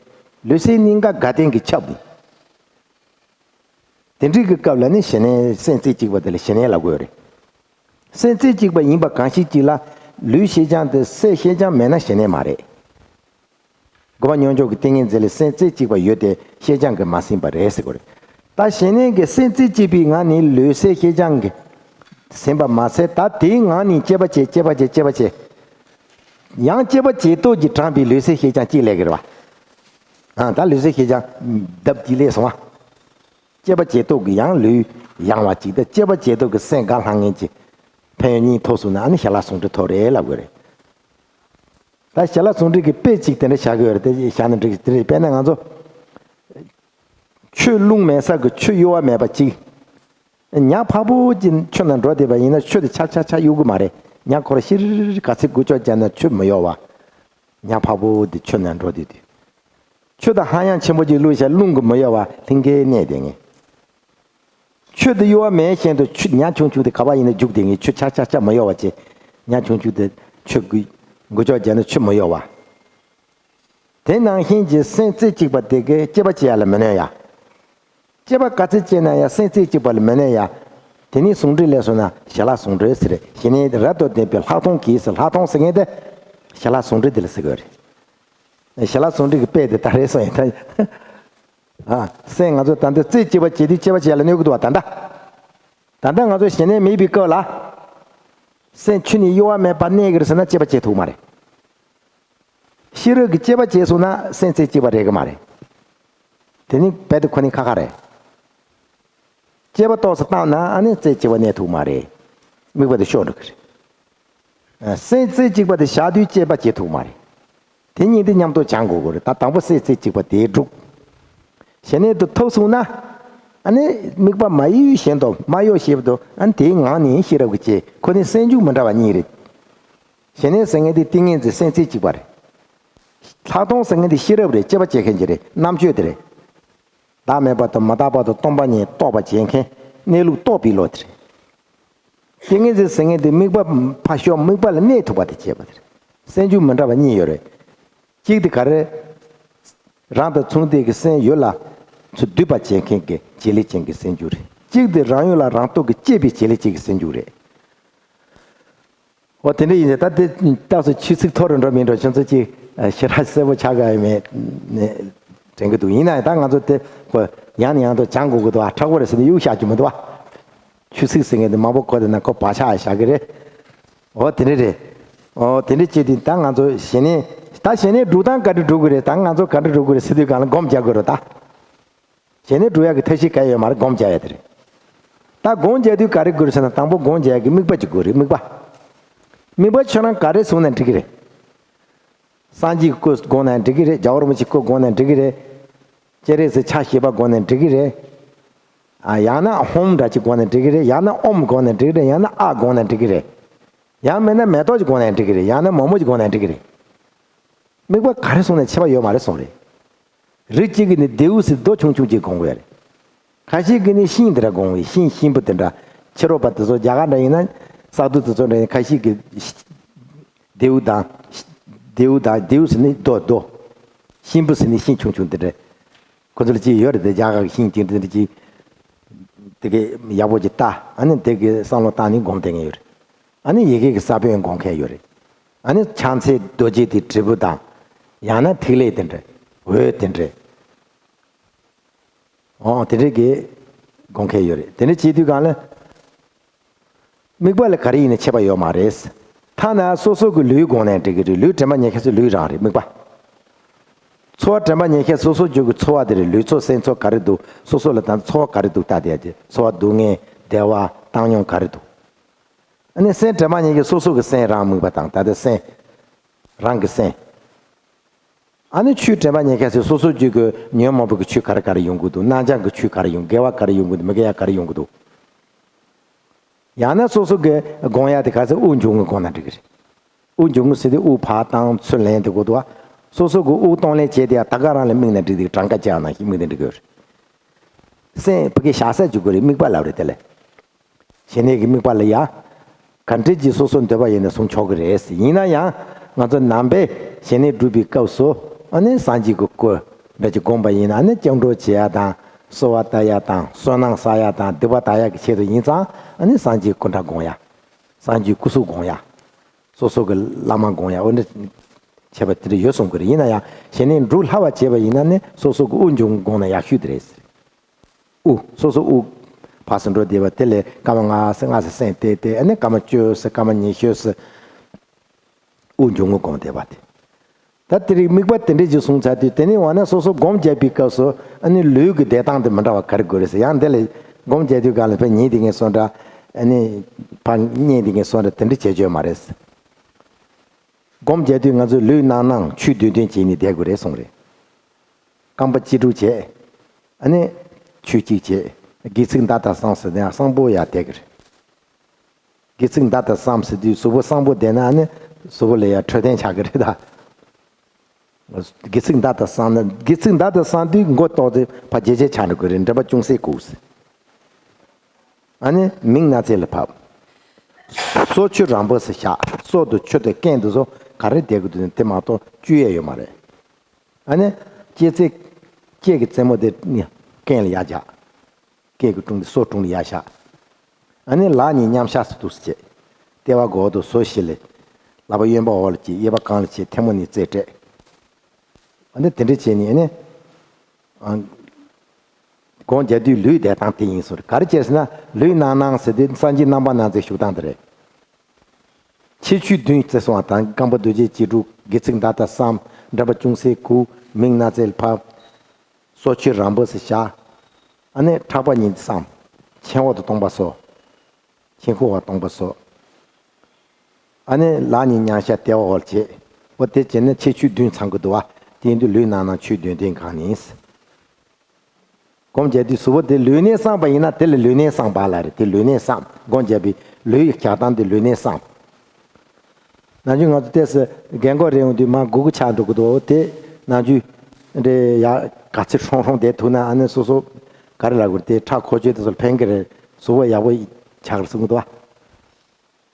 ལུས་སེམས་གཉིས་ཀ་དགའ་ལྡན་གྱིས་ཁྱབ། དེ་འདྲའི་གི་སྐབས་ལ་ནི་ཞི་གནས་སེམས་རྩེ་གཅིག་པ་དེ་ལ་ཞི་གནས་ལབ་དགོས་རེད། སེམས་རྩེ་གཅིག་པ་ཡིན་པ་གང་ཞིག་ཅིག་ལ་ལུས་ཤེས་སྦྱངས་དེ་སེམས་ཤེས་སྦྱངས་མེད་ན་ཞི་གནས་མ་རེད། དགུ་པ་མཉམ་འཇོག་གི་ཏིང་ངེ་འཛིན་ལ་སེམས་རྩེ་གཅིག་པ་ཡོད་དེ་ཤེས་སྦྱངས་ཀྱིས་མ་ཟིན་པ་རེད་ཟེར་དགོས་རེད། ད་ཞི་གནས་ཀྱི་སེམས་རྩེ་གཅིག་པའི་ངང་ནས་ལུས་སེམས་ཤེས་སྦྱངས་ཀྱིས་ཟིན་པ་མ་ཟད་ད་དེའི་ངང་ནས་དཔྱད་པ་བྱེད་དཔྱད་པ་བྱེད་དཔྱད་པ་བྱེད། ཡང་དཔྱད་པ་བྱེད་སྟོབས་ཀྱིས་དྲངས་པའི་ལུས་སེམས་ཤེས་སྦྱངས་གཅིག་ལས་ཀྱི་རེད་བ། ཨ་ད་ལུས་སེམས་ཤེས་སྦྱངས་ལྡབ་གཅིག་ལས་སོང་བ། དཔྱད་པ་བྱེད་སྟོབས་ཀྱིས་ཡང་ལུས་ཡང་བ་གཅིག་དང་དཔྱད་པ་བྱེད་སྟོབས་ཀྱིས་སེམས་དགའ་ལྷང་ངེ་གི་ཕན་ཡོན་གཉིས་ཐོབ་སོང་ན་ཨ་ནི་ཞི་ལྷག་ཟུང་འབྲེལ་ཐོབ་རེད་ལབ་དགོས་རེད། ད་ཞི་ལྷག་ཟུང་འབྲེལ་གྱི་དཔེ་གཅིག་དེ་འདྲ་བཞག་གི་ཡོད་རེད། དེ་བཞག་ན་འགྲིག་གི་དེ་རེད། དཔེར་ན་ང་ཚོ་ཆུ་རླུང་མེད་ས་གི་ཆུ་གཡོ་བ་མེད་པ་གཅིག་ཉ་ཕ་བུ་གཅིག་ཆུ་ནང་འགྲོ་བསྡད་པ་ཡིན་ན་ཆུ་དེ་ཆག་ཆག་ཆག་གཡོ་གི་མ་རེད། ཉ་ཁོ་རང་ཤི་རི་རི་ག་ཚོད་འགུལ་སྐྱོད་བྱས་ན་ཆུ་མི་གཡོ་བ། ཉ་ཕ་བུ་དེ་ཆུ་ནང་འགྲོ་བསྡད་དུས། ཆུ་དང་ཧ་ཡང་ཆེན་པོ་གཅིག་བླུགས་བྱས་རླུང་གིས་མི་གཡོ་བ་ལྷིང་གེ་གནས་བསྡད་ངེས། ཆུ་དེ་གཡོ་བ་མེད་བཞིན་དུ་ཆུ་ཉ་ཆུང་ཆུང་དེ་ག་པར་ཡིན་ན་རྒྱུག་བསྡད་ངེས། ཆུ་ཆག་ཆག་ཆག་མི་གཡོ་བ་བྱས། ཉ་ཆུང་ཆུང་དེ་ཆུ་འགུལ་འགུལ་སྐྱོད་བྱས་ན་ཆུ་མི་གཡོ་བ། དེ་ནང་བཞིན་གྱི་སེམས་རྩེ་གཅིག་པ་དེ་གིས་དཔྱད་པ་བྱེད་ཡ་ལ་མི་གནོད་ཡ། དཔྱད་པ་ག་ཚོད་བྱས་ན་ཡང་སེམས་རྩེ་གཅིག་པ་ལ་མི་གནོད་ཡ། དེ་ནི་ཟུང་འབྲེལ་ལས་སོང་ན་ཞི་ལྷག་ཟུང་འབྲེལ་ཟེར་རེད། ཞི་གནས་རབ་ཏུ་ལྡན་པའི་ལྷག་མཐོང་གིས་ཟེར། ལྷག་མཐོང་ཟེར་མཁན་དེ་ཞི་ལྷག་ཟུང་འབྲེལ་དེ་ལ་ཟེར་དགོས་རེད། ཞི་ལྷག་ཟུང་འབྲེལ་གྱི་དཔེ་དེ་ད་རེད་སོང་ཡིན་ད། ཨ་སེམས་ང་ཚོ་ད་ལྟ་རྩེ་གཅིག་པ་བྱེད་དུས་དཔྱད་པ་བྱེད་ཡ་ལ་གནོད་ཀྱི་འདུག་བ། ད་ལྟ་ད་ལྟ་ང་ཚོ་ཞི་གནས་མེད་པའི་སྐབས་ལ་སེམས་ཆུ་ནས་གཡོ་བ་མེད་པར་གནས་ཀྱི་རེད་ཟེར་ན་དཔྱད་པ་བྱེད་ཐུབ་མ་རེད། ཤེས་རབ་ཀྱིས་དཔྱད་པ་བྱས་སོང་ན་སེམས་རྩེ་གཅིག་པ་རེད་གི་མ་རེད། དེ་ནི་རྦད་དེ་ཁོ་ནི་ཁ་ཁ་རེད། དཔྱད་པ་ཏོག་ཙམ་བཏང་ན་ཨ་ནི་རྩེ་གཅིག་པ་གནས་ཐུབ་མ་རེད། དམིགས་པ་དེ་ཤོར་འགྲོ་གི་རེད། ཨ་སེམས་རྩེ་གཅིག་པ་དེ་བཞག་དུས་དཔྱད་པ་བྱེད་ཐུབ་མ་རེད། དེ་གཉིས་དེ་མཉམ་དུ་སྦྱང་དགོས་ཀྱི་རེད། ད་དང་པོ་སེམས་རྩེ་གཅིག་པ་དེ་སྒྲུབ། ཞི་གནས་དེ་ཐོབ་སོང་ན་ཨ་ནི་དམིགས་པ་མ་གཡོས་བཞིན་དུ་མ་གཡོ་ཞེས་པ་དང་ཨ་ནི་དེའི་ངང་ནས་ཤེས་རབ་ཀྱི་དཔྱད། ཁོ་ནི་སེམས་བྱུང་མི་འདྲ་བ་གཉིས་རེད། ཞི་གནས་ཟེར་མཁན་དེ་ཏིང་ངེ་འཛིན་སེམས་རྩེ་གཅིག་པ་རེད། ལྷག་མཐོང་ཟེར་མཁན་དེ་ཤེས་རབ་རེད། དཔྱད་པ་བྱེད་མཁན་གྱི་རེད། རྣམ་དཔྱོད་དེ་རེད། བདག་མེད་པ་དང་མི་རྟག་པ་དང་སྟོང་པ་ཉིད་རྟོགས་པར་བྱེད་མཁན་གནས་ལུགས་རྟོགས་པའི་བློ་དེ་རེད། ཏིང་ངེ་འཛིན་ཟེར་མཁན་དེ་དམིགས་པ་ཕར་ཞོག་དམིགས་པ་ལ་གནས་ཐུབ་པ་དེ་བྱེད་པ་དེ་རེད། སེམས་བྱུང་མི་འདྲ་བ་གཉིས་ཡོད་རེད། གཅིག་དེ་ག་རེ། རང་དང་མཚུངས་ལྡན་གྱི་སེམས་ཡུལ་ལ་ཚུར་འདུས་པར་བྱེད་མཁན་གྱི་བྱེད་ལས་ཅན་གྱི་སེམས་བྱུང་རེད། གཅིག་དེ་རང་ཡུལ་ལ་རང་རྟོག་གིས་དཔྱད་པའི་བྱེད་ལས་ཅན་གྱི་སེམས་བྱུང་རེད། འོ་དེ་འདྲ་ཡིན་ཙང་ད་དེ་རྟགས་སུ་ཆོས་ཚིག་མཐོ་རུ་འགྲོ་མི་འགྲོ་ཁྱོད་ཚོ་ཅིག་ཞེ་དྲག་གསལ་པོ་ཆགས་ཀྱི་ཡོད་མེད་ནས་དྲན་གྱི་འདུག་ཡིན་ན་ཡང་ད་ང་ཚོ་དེ་ཁོ་ཡང་ནས་ཡང་དུ་སྦྱང་དགོས་ཀྱི་འདུག་བ། དྲག་པོ་རེད་ཟེར་ནས་གཡུག་བཞག་རྒྱུ་མི་འདུག་བ། ཆོས་ཚིག་ཟེར་མཁན་དེ་མང་པོ་གོ་བསྡད་ན་ཁོ་བག་ཆགས་བཞག་གི་རེད། འོ་དེ་འདྲ་རེད། འོ་དེ་འདྲ་བྱས་དུས་ད་ང་ཚོ་ཞི་གནས་ད་ཞི་གནས་སྒྲུབ་སྟངས་ག་འདྲ་སྒྲུབ་དགོས་རེད། ད་ང་ཚོ་ག་འདྲ་སྒྲུབ་དགོས་རེད་ཟེར་དུས་གང་ལ་སྒོམ་རྒྱག་དགོས་རེད་ད། ཞི་གནས་སྒྲུབ་ཡག་གི་ཐབས་ཤེས་ག་ཡོད་མ་རེད། སྒོམ་རྒྱག་ཡ་དེ་རེད། ད་སྒོམ་རྒྱག་དུས་ག་རེ་དགོས་རེད་ཟེར་ན་དང་པོ་སྒོམ་རྒྱག་ཡག་གི་དམིགས་པ་ཅིག་དགོས་རེད། དམིགས་པ། དམིགས་པ་ཁྱོད་རང་ག་རེ་བཟུང་ནས་འགྲིག་གི་རེད། སངས་རྒྱས་ཀྱི་སྐུ་སྒོམ་ནས་འགྲིག་གི་རེད། རྒྱལ་བ་རིན་པོ་ཆེའི་སྐུ་སྒོམ་ནས་འགྲིག་གི་རེད། སྤྱན་རས་གཟིགས་ཕྱག་བཞི་པ་སྒོམ་ནས་འགྲིག་གི་རེད། ཨ། ཡང་ན་ཧོམ་འདྲ་ཅིག་དགོངས་ན་འགྲིག་གི་རེད། ཡང་ན་ཨོམ་དགོངས་ན་འགྲིག་གི་རེད། ཡང་ན་ཨ་དགོངས་ན་འགྲིག་གི་རེད། ཡང་མིན་ན་མེ་ཏོག་ཅིག་དགོངས་ན་འགྲིག་གི་རེད། ཡང་ན་མོག་མོག་ཅིག་དགོངས་ན་འགྲིག་གི་རེད། དམིགས་པ་ག་རེ་སོང་ན་ཁྱད་པར་ཡོད་མ་རེད་གསུངས་རེད། རིགས་གཅིག་གིས་ནི་རྡེའུ་ཟེར་རྡོ་ཆུང་ཆུང་ཅིག་དགོངས་ཀྱི་ཡོད་རེད། ཁ་ཤས་ཀྱིས་ནི་ཤིང་དེ་འདྲ་དགོངས་པའི་ཤིང་གཤིན་པོ་དེ་འདྲ། ཕྱི་རོལ་པ་དེ་ཚོ་རྒྱ་གར་འདྲ་ཡིན་ན་ས་རྡོ་དེ་ཚོ་འདྲ་ཡིན། ཁ་ཤས་ཀྱིས་རྡེའུ་དང་། རྡེའུ་དང་རྡེའུ་ཟེར་ནི་རྡོ་རྡོ། གཤིན་པོ་ཟེར་ནི་ཤིང་ཆུང་ཆུང་དེ་འདྲ། ཁོ་ཚོ་ལ་ཅིག་ཡོད་རེད་དེ། རྒྱ་གར་གྱི་ཤིང་ཅིག་འདི་འདྲ་ཅིག་དེ་གའི་ཡག་པོ་ཅིག་ལྟ། ཨ་ནི་དེ་གའི་བསམ་བློ་བཏང་ནས་སྒོམ་བསྡད་མཁན་ཡོད་རེད། ཨ་ནི་ཡི་གེ་གི་ས་བོན་སྒོམ་མཁན་ཡོད་རེད། ཨ་ནི་ཕྱག་འཚལ་རྡོ་རྗེ་དེ་དྲིལ་བུ་དང་། ཡང་ན་ཐིག་ལེ་དེ་འདྲ། འོད་དེ་འདྲ། འོ་དེ་འདྲ་གི་སྒོམ་མཁན་ཡོད་རེད། དེ་འདྲ་བྱེད་དུས་སྒང་ལ། དམིགས་པ་ལ་ག་རེ་ཡིན་ན་ཁྱད་པར་ཡོད་མ་རེད། ཐ་ན་སོ་སོ་གི་ལུས་དགོངས་ནའང་འགྲིག་གི་རེད། ལུས་དྲན་པ་ཉེར་མཁན་ཚོ་ལུས་རང་རེད། དམིགས་པ། ཚོར་བ་དྲན་པ་ཉེར་མཁན་སོ་སོ་རྒྱུད་ཀྱི་ཚོར་བ་དེ་རེད། ལུས་ཚོར་སེམས་ཚོར་ག་རེ་འདུག་སོ་སོ་ལ་ད་ཚོར་བ་ག་རེ་འདུག་ལྟ་དེ་ཡ་དེ། ཚོར་བ་སྡུག་བསྔལ་བདེ་བ་བཏང་སྙོམས་ག་རེ་འདུག་ཨ་ནི་སེམས་དྲན་པ་ཉེར་མཁན་སོ་སོ་གི་སེམས་རང་དམིགས་པ་དང་། ད་ལྟ་སེམས། རང་གི་སེམས། ཨ་ནི་ཆོས་དྲན་པ་ཉེར་མཁན་ཚོས་སོ་སོ་རྒྱུད་ཀྱི་ཉོན་མོངས་པ་གི་ཆོས་ག་རེ་ག་རེ་ཡོང་གི་འདུག་སྣང་བྱང་གི་ཆོས་ག་རེ་ཡོང་། དགེ་བ་ག་རེ་ཡོང་གི་འདུག་མི་དགེ་བ་ག་རེ་ཡོང་གི་འདུག་ཡང་ན་སོ་སོ་གི་སྒོམ་ཡ་དེ་ག་ཚོད་དབུགས་འབྱུང་རྔུབ་སྒོམ་ན་འགྲིག་གི་རེད། དབུགས་འབྱུང་རྔུབ་ཟེར་དུས་དབུགས་ཕར་བཏང་ཚུར་ལེན་དེ་གོ་འདུག་བ། སོ་སོ་གི་དབུགས་གཏོང་ལེན་བྱེད་དེ་ཡ་ད་ག་རང་ལ་དམིགས་ན་འགྲིག་དེ། གྲངས་ཀ་བཅའ་ན་ཞིག་དམིགས་ན་འགྲིག་གི་རེད། སེམས་ཕ་གི་བཞག་ས་འཇུག་གི་རེད། དམིགས་པ་ལབ་རེད་དེ་ལས། ཞི་གནས་ཀྱི་དམིགས་པ་ལ་ཡ། ག་འདྲ་ཅིག་སོ་སོ་འདོད་པ་ཡིན་ན་བཟུང་ཆོག་གི་རེད། ཡིན་ན་ཡང་ང་ཚོ་ནང་པའི་ཞི་གནས་སྒྲུབ་པའི་སྐབས་སུ། ཨ་ནི་སངས་རྒྱས་ཀྱི་སྐུ་འདྲ་ཅིག་བསྒོམ་པ་ཡིན་ན། ཨ་ནི་སྐྱབས་འགྲོ་བྱེད་ཡ་དང་། གསོལ་བ་བཏབ་ཡ་དང་། བསོད་ནམས་བསགས་ཡ་དང་། སྡིག་པ་དག་ཡ་གི་ཆེད་དུ་ཡིན་ཙང་། ཨ་ནི་སངས་རྒྱས་སྐུ་འདྲ་སྒོམ་ཡ། སངས་རྒྱས་སྐུ་གཟུགས་སྒོམ་ཡ། སོ་སོ་གི་བླ་མ་སྒོམ་ཡ། འོ་འདྲ་བྱས་པ་དེ་འདྲ་ཡོད་གསུང་གི་རེད། ཡིན་ན་ཡང་ཞི་གནས་འགྲུབ་སླ་བ་བྱས་པ་ཡིན་ན་ནི་སོ་སོ་གི་དབུགས་འབྱུང་སྒོམ་ན་ཡག་ཤོས་དེ་རེད། དབུགས། སོ་སོ་དབུགས་ཕར་ཚུར་འགྲོ་བསྡད་པ་དེ་ལས་སྐར་མ་ལྔ་ཙམ་ལྔ་ཙམ་སེམས་གཏད་དེ། ཨ་ནི་སྐར་མ་བཅུ་ཙམ་སྐར་མ་ཉི་ཤུ་ཙམ་དབུགས་འབྱུང་རྔུབ་སྒོམ་བསྡད་པ་དེ། ད་དེ་རིང་དམིགས་པ་དེ་འདྲ་ཅིག་བཟུང་ཚར་དུས། དེ་ནས་འོ་ན་སོ་སོ་སྒོམ་རྒྱག་པའི་སྐབས་སུ་ཨ་ནི་ལུས་ཀྱི་བསྡད་སྟངས་དེ་མི་འདྲ་བ་ག་རེ་དགོས་རེད་ཟེར། ཡང་དེ་ལས་སྒོམ་རྒྱག་དུས་སྒང་ལ་ཕར་ཉལ་བསྡད་མཁན་བཟོ་འདྲ། ཨ་ནི་ཕར་བསྙེན་བསྡད་མཁན་བཟོ་འདྲ། དེ་འདྲ་བྱེད་རྒྱུ་ཡོད་མ་རེད། སྒོམ་རྒྱག་དུས་ང་ཚོས་ལུས་སྣང་སྣང་ཆོས་བདུན་ལྡན་བྱས་ནས་བསྡད་དགོས་རེད་གསུངས་རེད། རྐང་པ་སྤྱི་སྒྲུབ་བྱས། ཨ་ནི་ཆོས་གཅིག་བྱས། སྒལ་ཚིགས་མདའ་ལྟར་བསྲང་ཟེར་ནས་གསང་པོ་ཡར་བསྡད་ཀྱི་རེད། སྒལ་ཚིགས་མདའ་ལྟར་བསྲང་ཟེར་དུས་གཟུགས་པོ་གསང་པོ་བསྡད་ན་ཨ་ནི་གཟུགས་པོ་ལ་ཡང་འཕྲོད་བསྟེན་ཆགས་ཀྱི་རེད་ད། སྒལ་ཚིགས་མདའ་ལྟར་བསྲང་ན། སྒལ་ཚིགས་མདའ་ལྟར་བསྲང་དུས་མགོ་བཏོག་སྟེ་ཕར་བརྗེད་བྱེད་ཆགས་འགྲོ་གི་རེད། མགྲིན་པ་ཅུང་ཟད་གུག་ཟེར། ཨ་ནི་མིག་སྣ་རྩེ་ལ་ཕབ། སོ་ཆུ་རམ་བུ་ཟེར་བཞག་སོ་དང་ཆུ་དང་རྐན་དེ་ཚོ་ག་རེ་བསྡད་ཀྱི་འདུག་ན་དེ་མ་གཏོགས་བཅུག་ཡས་ཡོད་མ་རེད། ཨ་ནི་ལྕེ་རྩེ། ལྕེ་གི་རྩེ་མོ་དེ་ནི་རྐན་ལ་ཡར་བཞག་རྐན་གྱི་དྲུང་དེ་སོ་དྲུང་ལ་ཡར་བཞག་ཨ་ནི་ལག་གཉིས་མཉམ་གཞག་ཏུ་བྱེད། ལྟེ་བ་མགོ་བོ་དང་ཟུར་བཞི་ལ། ལག་པ་གཡོན་པ་འོག་ལ་བྱེད། གཡས་པ་སྒང་ལ་བྱེད། ཐལ་མོ་གཉིས་རྩེ་སྤྲད། ཨ་ནི་དེ་འདྲ་བྱས་ནས་ཨ་ནི། ཨ། སྒོམ་རྒྱག་དུས་ལུས་བསྡད་སྟངས་དེ་ཡིན་ཟེར། ག་རེ་བྱས་ཟེར་ན་ལུས་སྣང་སྣང་ཟེར་དུས་སངས་རྒྱས་རྣམ་པར་སྣང་མཛད་བཞུགས་སྟངས་དེ་རེད། ཁྱད་ཆོས་བདུན་བརྩི་སོང་བ་དང་། རྐང་པ་རྡོ་རྗེ་སྤྱི་སྒྲུབ། སྒལ་ཚིགས་མདའ་ལྟར་བསྲང་། མགྲིན་པ་ཅུང་ཟད་གུག་མིག་སྣ་རྩེ་ལ་ཕབ། སོ་ཆུ་རམ་བུ་ཟེར་བཞག་ཨ་ནི་ཕྲག་པ་གཉིས་བསྲང་། མཆན་འོག་ཏུ་སྟོང་པ་བཟོ། མཆན་ཁུང་འོག་སྟོང་པ་བཟོ། ཨ་ནི་ལག་གཉིས་མཉམ་གཞག་ལྟེ་བ་འོག་ལ་བྱེད། འོ་དེ་བྱས་ན་ཁྱད་ཆོས་བདུན་ཚང་གི་འདུག་བ། དེ་ཡིན་དུས་ལུས་སྣང་སྣང་ཆོས་བདུན་ལྡན་གང་ཡིན། སྒོམ་རྒྱག་དུས་གཟུགས་པོ་དེ་ལུས་གནད་བསྲངས་པ་ཡིན་ན་དེ་ལ་ལུས་གནད་བསྲངས་པ་ལབ་རེད། དེ་ལུས་གནད་བསྲངས། སྒོམ་རྒྱག་པའི་ལུས་ཀྱི་རྒྱག་སྟངས་དེ་ལུས་གནད་བསྲངས། ནམ་རྒྱུན་ང་ཚོ་ཏོག་ཙམ་རྒན་གོག་རེད་འོང་དུས་མར་སྒུར་སྒུར་ཆགས་འགྲོ་གི་འདུག་དེ་ནམ་རྒྱུན་འདྲེ་ཡ་ག་ཚོད་ཧྲོང་ཧྲོང་བསྡད་ཐུབ་ན། ཨ་ནི་སོ་སོ་ག་རེ་ལབ་དགོས་རེད། དེ་ཁྲག་འཁོར་སྐྱོད་དེ་ཚོ་ལ་ཕན་གི་རེད། གཟུགས་པོ་ཡག་པོ་ཆགས་གི་རེད་གསུང་གི་འདུག་བ།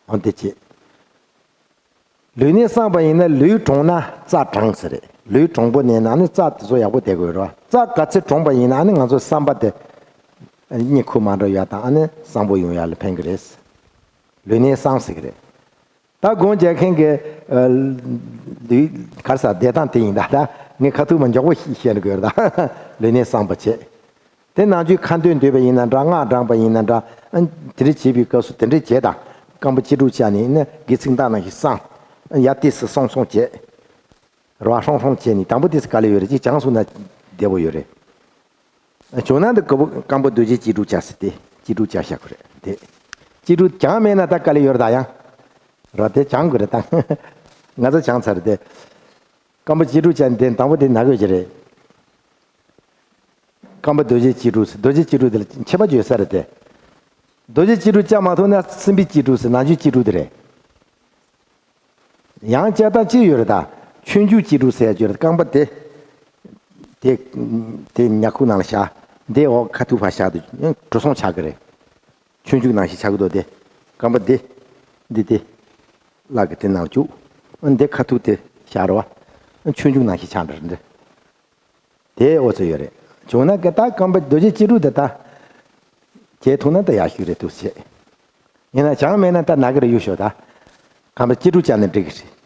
འོ་དེ་བྱེད། ལུས་གནད་བསྲངས་པ་ཡིན་ན་ལུས་དྲང་ན་རྩ་དྲང་ཟེར་རེད། ལུས་དྲང་པོ་གནས་ན་ཨ་ནི་རྩ་དེ་ཚོ་ཡག་པོ་བསྡད་དགོས་རེད་བ། རྩ་ག་ཚོད་དྲང་པ་ཡིན་ན་ཨ་ནི་ང་ཚོ་བསམ་པ་དེ་གཉིད་ཁུག་མ་འགྲོ་ཡ་དང་། ཨ་ནི་བཟང་པོ་ཡོང་ཡ་ལ་ཕན་གི་རེད། ལུས་གནད་བསྲངས་ཟེར་གི་རེད། ད་སྒོམ་རྒྱག་མཁན་གྱི་ཨ་ལུས་ག་རེ་ཟ་བསྡད་སྟངས་དེ་ཡིན་ད། ད་ངས་ཁ་ཐུག་མ་མགྱོགས་པོ་ཞིག་བཤད་འགྲོ་གི་ཡོད་རེད་ད། ལུས་གནད་བསྲངས་པ་བྱེད། དེ་ནང་ཆོས་ཁ་འདོན་འདོན་པ་ཡིན་ན་འདྲ། སྔགས་བགྲངས་པ་ཡིན་ན་འདྲ། ཨ་དེ་འདྲ་བྱེད་པའི་སྐབས་སུ་དེ་འདྲ་བྱེད་དང་། རྐང་པ་སྤྱི་སྒྲུབ་བྱས་ནས་ནི་སྒལ་ཚིགས་མདའ་ནང་བཞིན་བསྲང་། ཡར་ཏོག་ཙམ་སོང་སོང་བྱེད། རོ་ཧྲོང་ཧྲོང་བྱས་ནས་དང་པོ་ཏོག་ཙམ་དཀའ་ལས་ཡོད་རེད། ཅིག་བྱང་སོང་ན་བདེ་པོ་ཡོད་རེད། བྱུང་ན་འདི་རྐང་པ་རྐང་པ་རྡོ་རྗེ་སྤྱི་སྒྲུབ་བྱ་ཟེར་ཏེ་སྤྱི་སྒྲུབ་བྱ་བཞག་གི་རེད་དེ། སྤྱི་སྒྲུབ་བྱང་མེད་ན་ད་དཀའ་ལས་ཡོད་རེད་ད་ཡང་། རོ་དེ་བྱང་དགོས་རེད་ད། ང་ཚོ་བྱང་ཚར་རེད་དེ། རྐང་པ་སྤྱི་སྒྲུབ་བྱས་ནས་དེ་དང་པོ་དེ་ན་དགོས་ཀྱི་རེད། རྐང་པ་རྡོ་རྗེ་གཅེས་ཕྲུག་ཟེར། རྡོ་རྗེ་གཅེས་ཕྲུག་དེ་ལ་མཆེ་བ་བརྗོད་ས་རེད་དེ། རྡོ་རྗེ་གཅེས་ཕྲུག་བཅའ་མ་ཐུབ་ན་སྲིན་པོའི་གཅེས་ཕྲུག་ཟེར། ནང་ཆོས་གཅེས་ཕྲུག་དེ་རེད། ཡང་བཅའ་སྟངས་གཅིག་ཡོད་རེད་ད། ཆོས་འཇུག་གཅེས་ཕྲུག་ཟེར་ཡ་ཅིག་ཡོད་རེད། རྐང་པ་དེ། དེ། དེ་ཉ་ཁུག་ནང་ལ་བཞག་འདི་འོག་ཁ་ཐུག་ཕར་བཞག་དུས་གྲུ་གསུམ་ཆགས་ཀྱི་རེད། ཆོས་འཇུག་ནང་བཞིན་ཆགས་ཀྱི་འདུག་དེ། རྐང་པ་འདི། འདི་དེ། ལག་གི་དེ་ནང་བཅུག་འདི་ཁ་ཐུག་དེ་བཞག་རེད་བ། ཆོས་འཇུག་ནང་བཞིན་ཆགས་འདྲ་འདི། དེ་འོ་ཚོད་ཡོད་རེད། བྱུང་ན་ཀ་ད་རྐང་པ་རྡོ་རྗེ་གཅེས་ཕྲུག་དེ་ད། བྱེད་ཐུབ་ན་ད་ཡག་ཤོས་རེད་འདུག་བྱེད། ཡིན་ན་ཅང་མེད་ན་ད་ན་གི་རེད། གཡུག་ཤོག་ད། རྐང་པ་གཅེས་ཕྲུག་བཅའ་ན་འགྲིག་གི་རེད།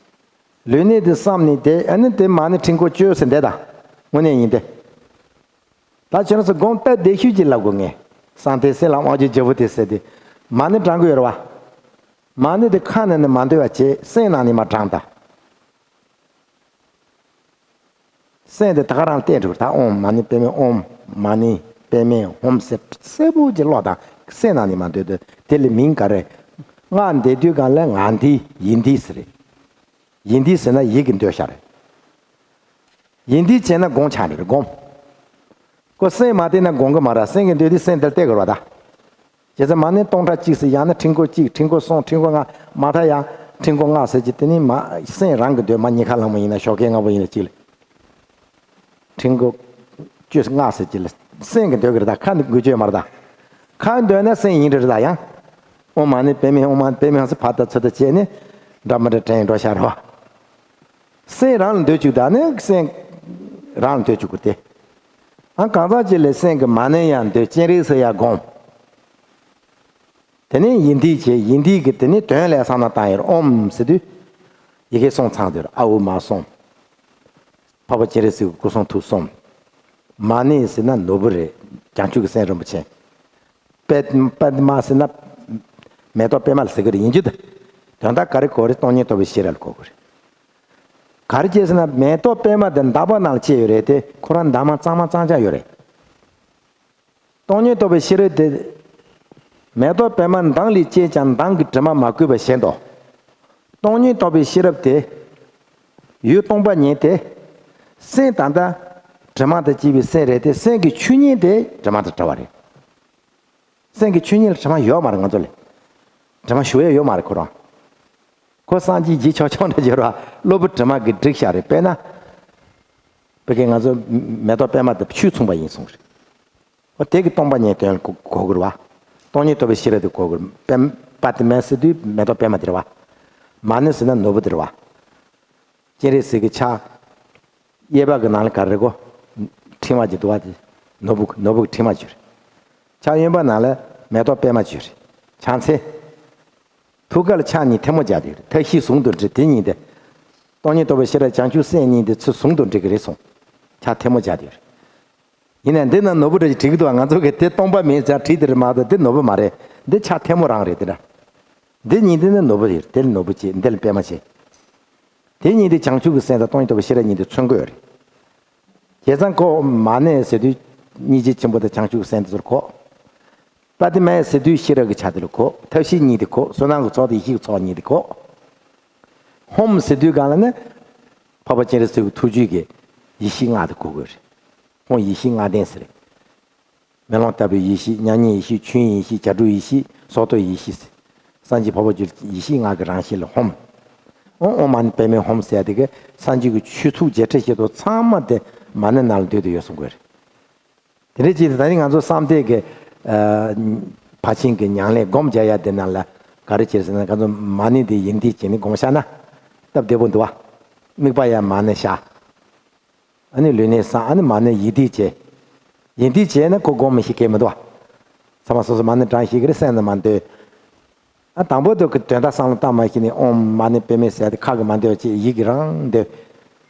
ལུས་གནད་དེ་བསམ་ནས་དེ་ཨ་ནི་དེ་མ་ཎི་ཕྲེང་སྐོར་བཅོས་ཟེར་འདི་ད། དངོས་གནས་ཡིན་ཏེ། ད་ཁྱོད་རང་ཚོ་སྒོམ་སྟབས་བདེ་ཤོས་ཀྱི་ལབ་དགོས་ངས། གསང་མཐའི་གསེང་ལམ་དབང་ཕྱུག་རྒྱལ་པོ་དེ་ཟེར་དེ། མ་ཎི་བགྲང་གི་ཡོད་རེད་བ། མ་ཎི་དེ་ཁ་ནས་ནི་མ་འདོན་པ་བྱེད། སེམས་ནང་ནས་མར་བགྲང་ད། སེམས་དེ་ད་ག་རང་བསྟན་འགྲོ་གི་རེད་ད། ཨོཾ་མ་ཎི་པདྨེ་ཧཱུྃ། མ་ཎི་པདྨེ་ཧཱུྃ་ཟེར་གསལ་པོ་ཅིག་ཀློག་དང་། སེམས་ནང་ནས་མར་འདོན་དུས་དེ་ལ་མིང་ག་རེ། སྔགས་འདོན་དུས་སྒང་ལ་ངག་འདི་ཡིག་འདི་ཟེར་རེད། ཡིག་འདི་ཟེར་ན་ཡིད་ཀྱིས་འདོན་བྱ་རེད། ཡིག་འདི་བྱས་ན་སྒོམ་ཆགས་རེད། སྒོམ། ཁོ་སེམས་མ་བསྟན་ན་སྒོམ་གི་མ་རེད། སེམས་ཀྱིས་འདོན་དུས་སེམས་དེར་བལྟ་དགོས་རེད་བ་ད། བྱས་ཙང་མ་ཎི་སྟོང་ཕྲག་གཅིག་ཟེར་ཡང་ན་ཕྲེང་སྐོར་གཅིག་ཕྲེང་སྐོར་གསུམ་ཕྲེང་སྐོར་ལྔ། མ་མཐའ་ཡང་ཕྲེང་སྐོར་ལྔ་ཟེར་གྱི་དེ་ནི་མ་སེམས་རང་གིས་འདོན། མ་ཉི་ཁ་ལྷ་མོ་ཡིན་ན་ཞོགས་ཀས་སྔ་པོ་ཡིན་ན་གཅིག་ལ། ཕྲེང་སྐོར་བཅུ་ལྔ་ཟེར་གྱི་ལ་སེམས་ཀྱིས་འདོན་གྱི་རེད་ད། ཁ་ནས་འགུལ་སྐྱོད་མ་རེད་ད། ཁ་འདོན་ན་སེམས་ཡིན་རེད་ད། ཡང་ཨོཾ་མ་ཎི་པདྨེ་ཧཱུྃ། ཨོཾ་མ་ཎི་པདྨེ་ཧཱུྃ་ཟེར་ཕར་ལྟ་ཚུར་ལྟ་བྱས་ནས་འདྲ་མི་འདྲ་དྲན་འགྲོ་བྱ་རེད་བ། སེམས་རང་ལ་འདོད་བཅུག་ད་ནི་སེམས་རང་ལ་འདོད་བཅུག་གི་རེད་དེ། ཨ་གང་ཟག་ཅིག་ལ་སེམས་ཀྱི་མ་ཎི་ཡང་འདོན། སྤྱན་རས་གཟིགས་ཡང་སྒོམ། དེ་ནས་ཡིག་འདི་བྱས། ཡིག་འདི་གི་དེ་ནས་དོན་ལ་བསམ་བློ་བཏང་ཡོད། ཨོཾ་ཟེར་དུས་ཡི་གེ་གསུམ་ཚང་དུས་ཨ་ཨུ་མ་གསུམ། འཕགས་པ་སྤྱན་རས་གཟིགས་ཀྱི་སྐུ་གསུང་ཐུགས་གསུམ། མ་ཎི་ཟེར་ན་ནོར་བུ་རེད། བྱང་ཆུབ་ཀྱི་སེམས་རིན་པོ་ཆེ། པད་པདྨ་ཟེར་ན་མེ་ཏོག་པད་མ་ལ་ཟེར་གི་རེད། ཡིན་རྒྱུ་དེ། དོན་དག་ག་རེ་གོ་རེད། སྟོང་ཉིད་རྟོགས་པའི་ཤེས་རབ་ལ་གོ་དགོས་རེད། ག་རེ་བྱས་ཟེར་ན་མེ་ཏོག་པད་མ་དེ་འདབ་མ་ནང་ལ་སྐྱེས་ཡོད་རེད་དེ། ཁོ་རང་འདབ་མ་གཙང་མ་གཙང་རྐྱང་ཡོད་རེད། སྟོང་ཉིད་རྟོགས་པའི་ཤེས་རབ་དེ། མེ་ཏོག་པད་མ་མདངས་ལས་སྐྱེས་ཀྱང་མདངས་ཀྱིས་དྲི་མ་མ་གོས་པ་བཞིན་དུ། སྟོང་ཉིད་རྟོགས་པའི་ཤེས་རབ་དེ། ཡུལ་སྟོང་པ་ཉིད་དེ། སེམས་ད་ལྟ་དྲི་མ་དང་བཅས་པའི་སེམས་རེད་དེ། སེམས་ཀྱི་ཆོས་ཉིད་དེ་དྲི་མ་དང་བྲལ་བ་རེད། སེམས་ཀྱི་ཆོས་ཉིད་ལ་དྲི་མ་ཡོད་མ་རེད། ང་ཚོ་ལ་དྲི་མ་ཞུ་ཡས་ཡོད་མ་རེད་ཁོ་རང་། ཁོ་སངས་རྒྱས་རྗེས་ཆོག་ཆོག་འདྲ་བྱེད་རོགས། གློ་བུར་དྲི་མ་གིས་བསྒྲིབས་བཞག་རེད། དཔེར་ན། བོད་སྐད་ང་ཚོ་མེ་ཏོག་པད་མ་དེ་ཆུས་མཚུངས་པ་ཡིན་གསུངས་རེད། འོ་དེ་གི་སྟོང་པ་ཉིད་དོན་གོ་གོ་དགོས་རེད་བ། སྟོང་ཉིད་རྟོགས་པའི་ཤེས་རབ་དེ་གོ་དགོས་རེད། པད་པད་མ་ཟེར་དུས་མེ་ཏོག་པད་མ་དེ་རེད་བ། མ་ཎི་ཟེར་ན་ནོར་བུ་དེ་རེད་བ། སྤྱན་རས་གཟིགས་ཀྱི་ཕྱག་གཡས་པ་གི་ནང་ལ་ག་རེ་གོ། ཕྲེང་བ་གཅིག་འདུག་བ་དེ། ནོར་བུ་ནོར་བུ་གི་ཕྲེང་བ་གཅིག་རེད། ཕྱག་གཡོན་པ་ནང་ལ་མེ་ཏོག་པད་མ་གཅིག་རེད། ཕྱག་མཚན། ཐུགས་ཀ་ལ་ཕྱག་གཉིས་ཐལ་མོ་སྦྱར་དེ་རེད། མཐའ་བཞི་ཟུང་དུ་འབྲེལ། དེ་གཉིས་དེ། སྟོང་ཉིད་རྟོགས་པའི་ཤེས་རབ་བྱང་ཆུབ་སེམས་གཉིས་དེ་ཚུར་ཟུང་དུ་འབྲེལ་གྱི་རེད་གསུངས། ཕྱག་ཐལ་མོ་སྦྱར་དེ་རེད། ཡིན་ནའང་འདི་ན་ནོར་བུ་འདྲ་ཞིག་བྲིས་ཀྱི་འདུག་ང་ཚོ་གིས་དེ་སྟོང་པ་མིན་ཙང་བྲིས་དེ་རེད་མ་གཏོགས་འདི་ནོར་བུ་མ་རེད། འདི་ཕྱག་ཐལ་མོ་རང་རེད་དེ་འདྲ། འདི་གཉིས་འདི་ནི་ནོར་བུ་རེད། དེ་ལ་ནོར་བུ་བྱེད། འདི་ལ་པད་མ་བྱེད། དེ་གཉིས་འདི་བྱང་ཆུབ་ཀྱི་སེམས་དང་སྟོང་ཉིད་རྟོགས་པའི་ཤེས་རབ་གཉིས་འདི་མཚོན་གྱི་ཡོད་རེད། བྱས་ཙང་ཁོ་མ་ཎི་ཟེར་དུས་སྙིང་རྗེ་ཆེན་པོ་དང་བྱང་ཆུབ་ཀྱི་སེམས་དེ་ཚོར་གོ། པདྨ་ཟེར་དུས་ཤེས་རབ་ཀྱི་ཆ་དེ་ལ་གོ། མཐའ་བཞི་གཉིས་དེ་གོ། བསོད་ནམས་ཀྱི་ཚོགས་དང་ཡེ་ཤེས་ཀྱི་ཚོགས་གཉིས་དེ་གོ། ཧཱུྃ་ཟེར་དུས་སྒང་ལ་ནི། འཕགས་པ་སྤྱན་རས་གཟིགས་ཀྱི་ཐུགས་རྒྱུད་ཀྱི་ཡེ་ཤེས་ལྔ་དེ་གོ་དགོས་རེད། ཧཱུྃ་ཡེ་ཤེས་ལྔ་ལྡན་ཟེར། མེ་ལོང་ལྟ་བུའི་ཡེ་ཤེས། མྱ་ངན་ཡེ་ཤེས། ཆོས་དབྱིངས་ཡེ་ཤེས། བྱ་གྲུབ་ཡེ་ཤེས། སྲོག་ཐོག་ཡེ་ཤེས་ཟེར། སངས་རྒྱས་འཕགས་པ་སྤྱོད་ཡེ་ཤེས་ལྔ་གི་རང་བཞིན་ལ་ཧཱུྃ། ཨོཾ་ཨོཾ་མ་ཎི་པདྨེ་ཧཱུྃ་ཟེར་ཡ་དེ་ག་སངས་རྒྱས་ཀྱི་ཆོས་ཚོགས་བརྒྱད་ཁྲི་བཞི་སྟོང་ཚང་མ་དེ་མ་ཎི་ནང་ལ་འདུས་ཏེ་ཡོད་གསུང་གི་རེད། དེ་འདྲ་བྱས་ཏེ་ད་རིང་ང་ཚོ་བསམ་གཏན་གྱི་ཨ་ཕར་ཕྱིན་གྱི་ཉམས་ལེན་སྒོམ་རྒྱག་ཡ་དེ་ནང་ལ་ག་རེ་བྱེད་ཟེར་ན། ང་ཚོ་མ་ཎི་དེ་ཡིག་འདི་བྱས་ནས་སྒོམ་བཞག་ན་སྟབས་བདེ་པོ་འདུག་བ། དམིགས་པ་ཡང་མ་ཎི་བཞག་ཨ་ནི་ལུས་གནད་བསྲང་། ཨ་ནི་མ་ཎི་ཡིག་འདི་བྱས། ཡིག་འདི་བྱས་ན་ཁོ་སྒོམ་མི་ཤེས་མཁན་མི་འདུག་བ། ཚང་མ་སོ་སོ་མ་ཎི་བགྲང་ཤེས་ཀྱི་རེད། སེམས་ནང་མ་འདོན། ཨ་དང་པོ་དེ་གི་དོན་དག་བསམ་བློ་བཏང་མ་ཤེས་ནས་ཨོཾ་མ་ཎི་པདྨེ་ཟེར་ཏེ་ཁ་གིས་མ་འདོན་པ་བྱས་ཡིད་ཀྱིས་རང་འདོན།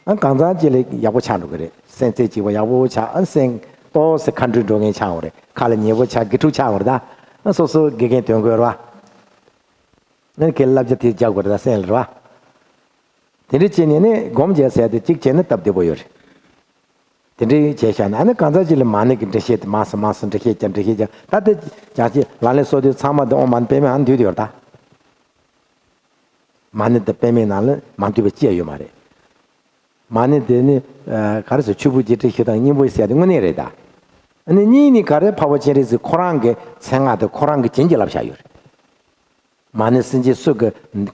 ཨ་གང་ཚང་ཅིག་ལ་ཡག་པོ་ཆགས་འགྲོ་གི་རེད། སེམས་རྩེ་གཅིག་པ་ཡག་པོ་ཆགས། ཨ་སེམས་ཏོག་ཙམ་ཁ་འགྲོས་འགྲོ་མཁན་ཆགས་འོང་རེད། ཁ་ལ་ཉེ་པོ་ཆགས། དགེ་ཕྲུག་ཆགས་འོང་རེད་ད། ཨ་སོ་སོ་དགེ་རྒན་འདོན་དགོས་རེད་བ། ཨ་ཁྱེད་བསླབ་བྱ་དེ་རྒྱག་དགོས་རེད་ད་སེམས་ལ་རེད་བ། དེ་འདྲ་བྱས་ནས་ནི་སྒོམ་རྒྱག་ཟེར་ཡ་དེ་གཅིག་བྱས་ན་སྟབས་བདེ་པོ་ཡོད་རེད། དེ་འདྲའི་བྱས་བཞག་ན་ཨ་ནི་གང་ཚང་ཅིག་ལ་མ་ཎི་གི་འགྲེལ་བཤད་དེ་མང་སེ་མང་སེ་འགྲེལ་བཤད་རྒྱབ། འགྲེལ་བཤད་རྒྱབ། ད་དེ་ཅང་ཅིག་ལག་ལེན་སོ་བདུན་ཚང་མ་དེ་ཨོཾ་མ་ཎི་པདྨེ་ཧཱུྃ་འདུས་ཡོད་རེད་ད། མ་ཎི་དང་པདྨེ་ནང་ལ་མ་འདུས་པ་ཅི་ཡང་ཡོད་མ་རེད། མ་ཎི་དེ་ནི་ཨ་ག་རེ་ཟེར། ཆུ་བུར་བརྒྱད་ཁྲི་བཞི་སྟོང་སྙིང་པོ་ཟེར་ཡ་དེ་དངོས་གནས་རེད་ད། ཨ་ནི་གཉིས་ནི་ག་རེ། འཕགས་པ་སྤྱན་རས་གཟིགས་ཁོ་རང་གི་མཚན་སྔགས་དེ་ཁོ་རང་གིས་བྱིན་གྱིས་བརླབས་བཞག་ཡོད་རེད། མ་ཎི་སེམས་ཅན་སུ་གི་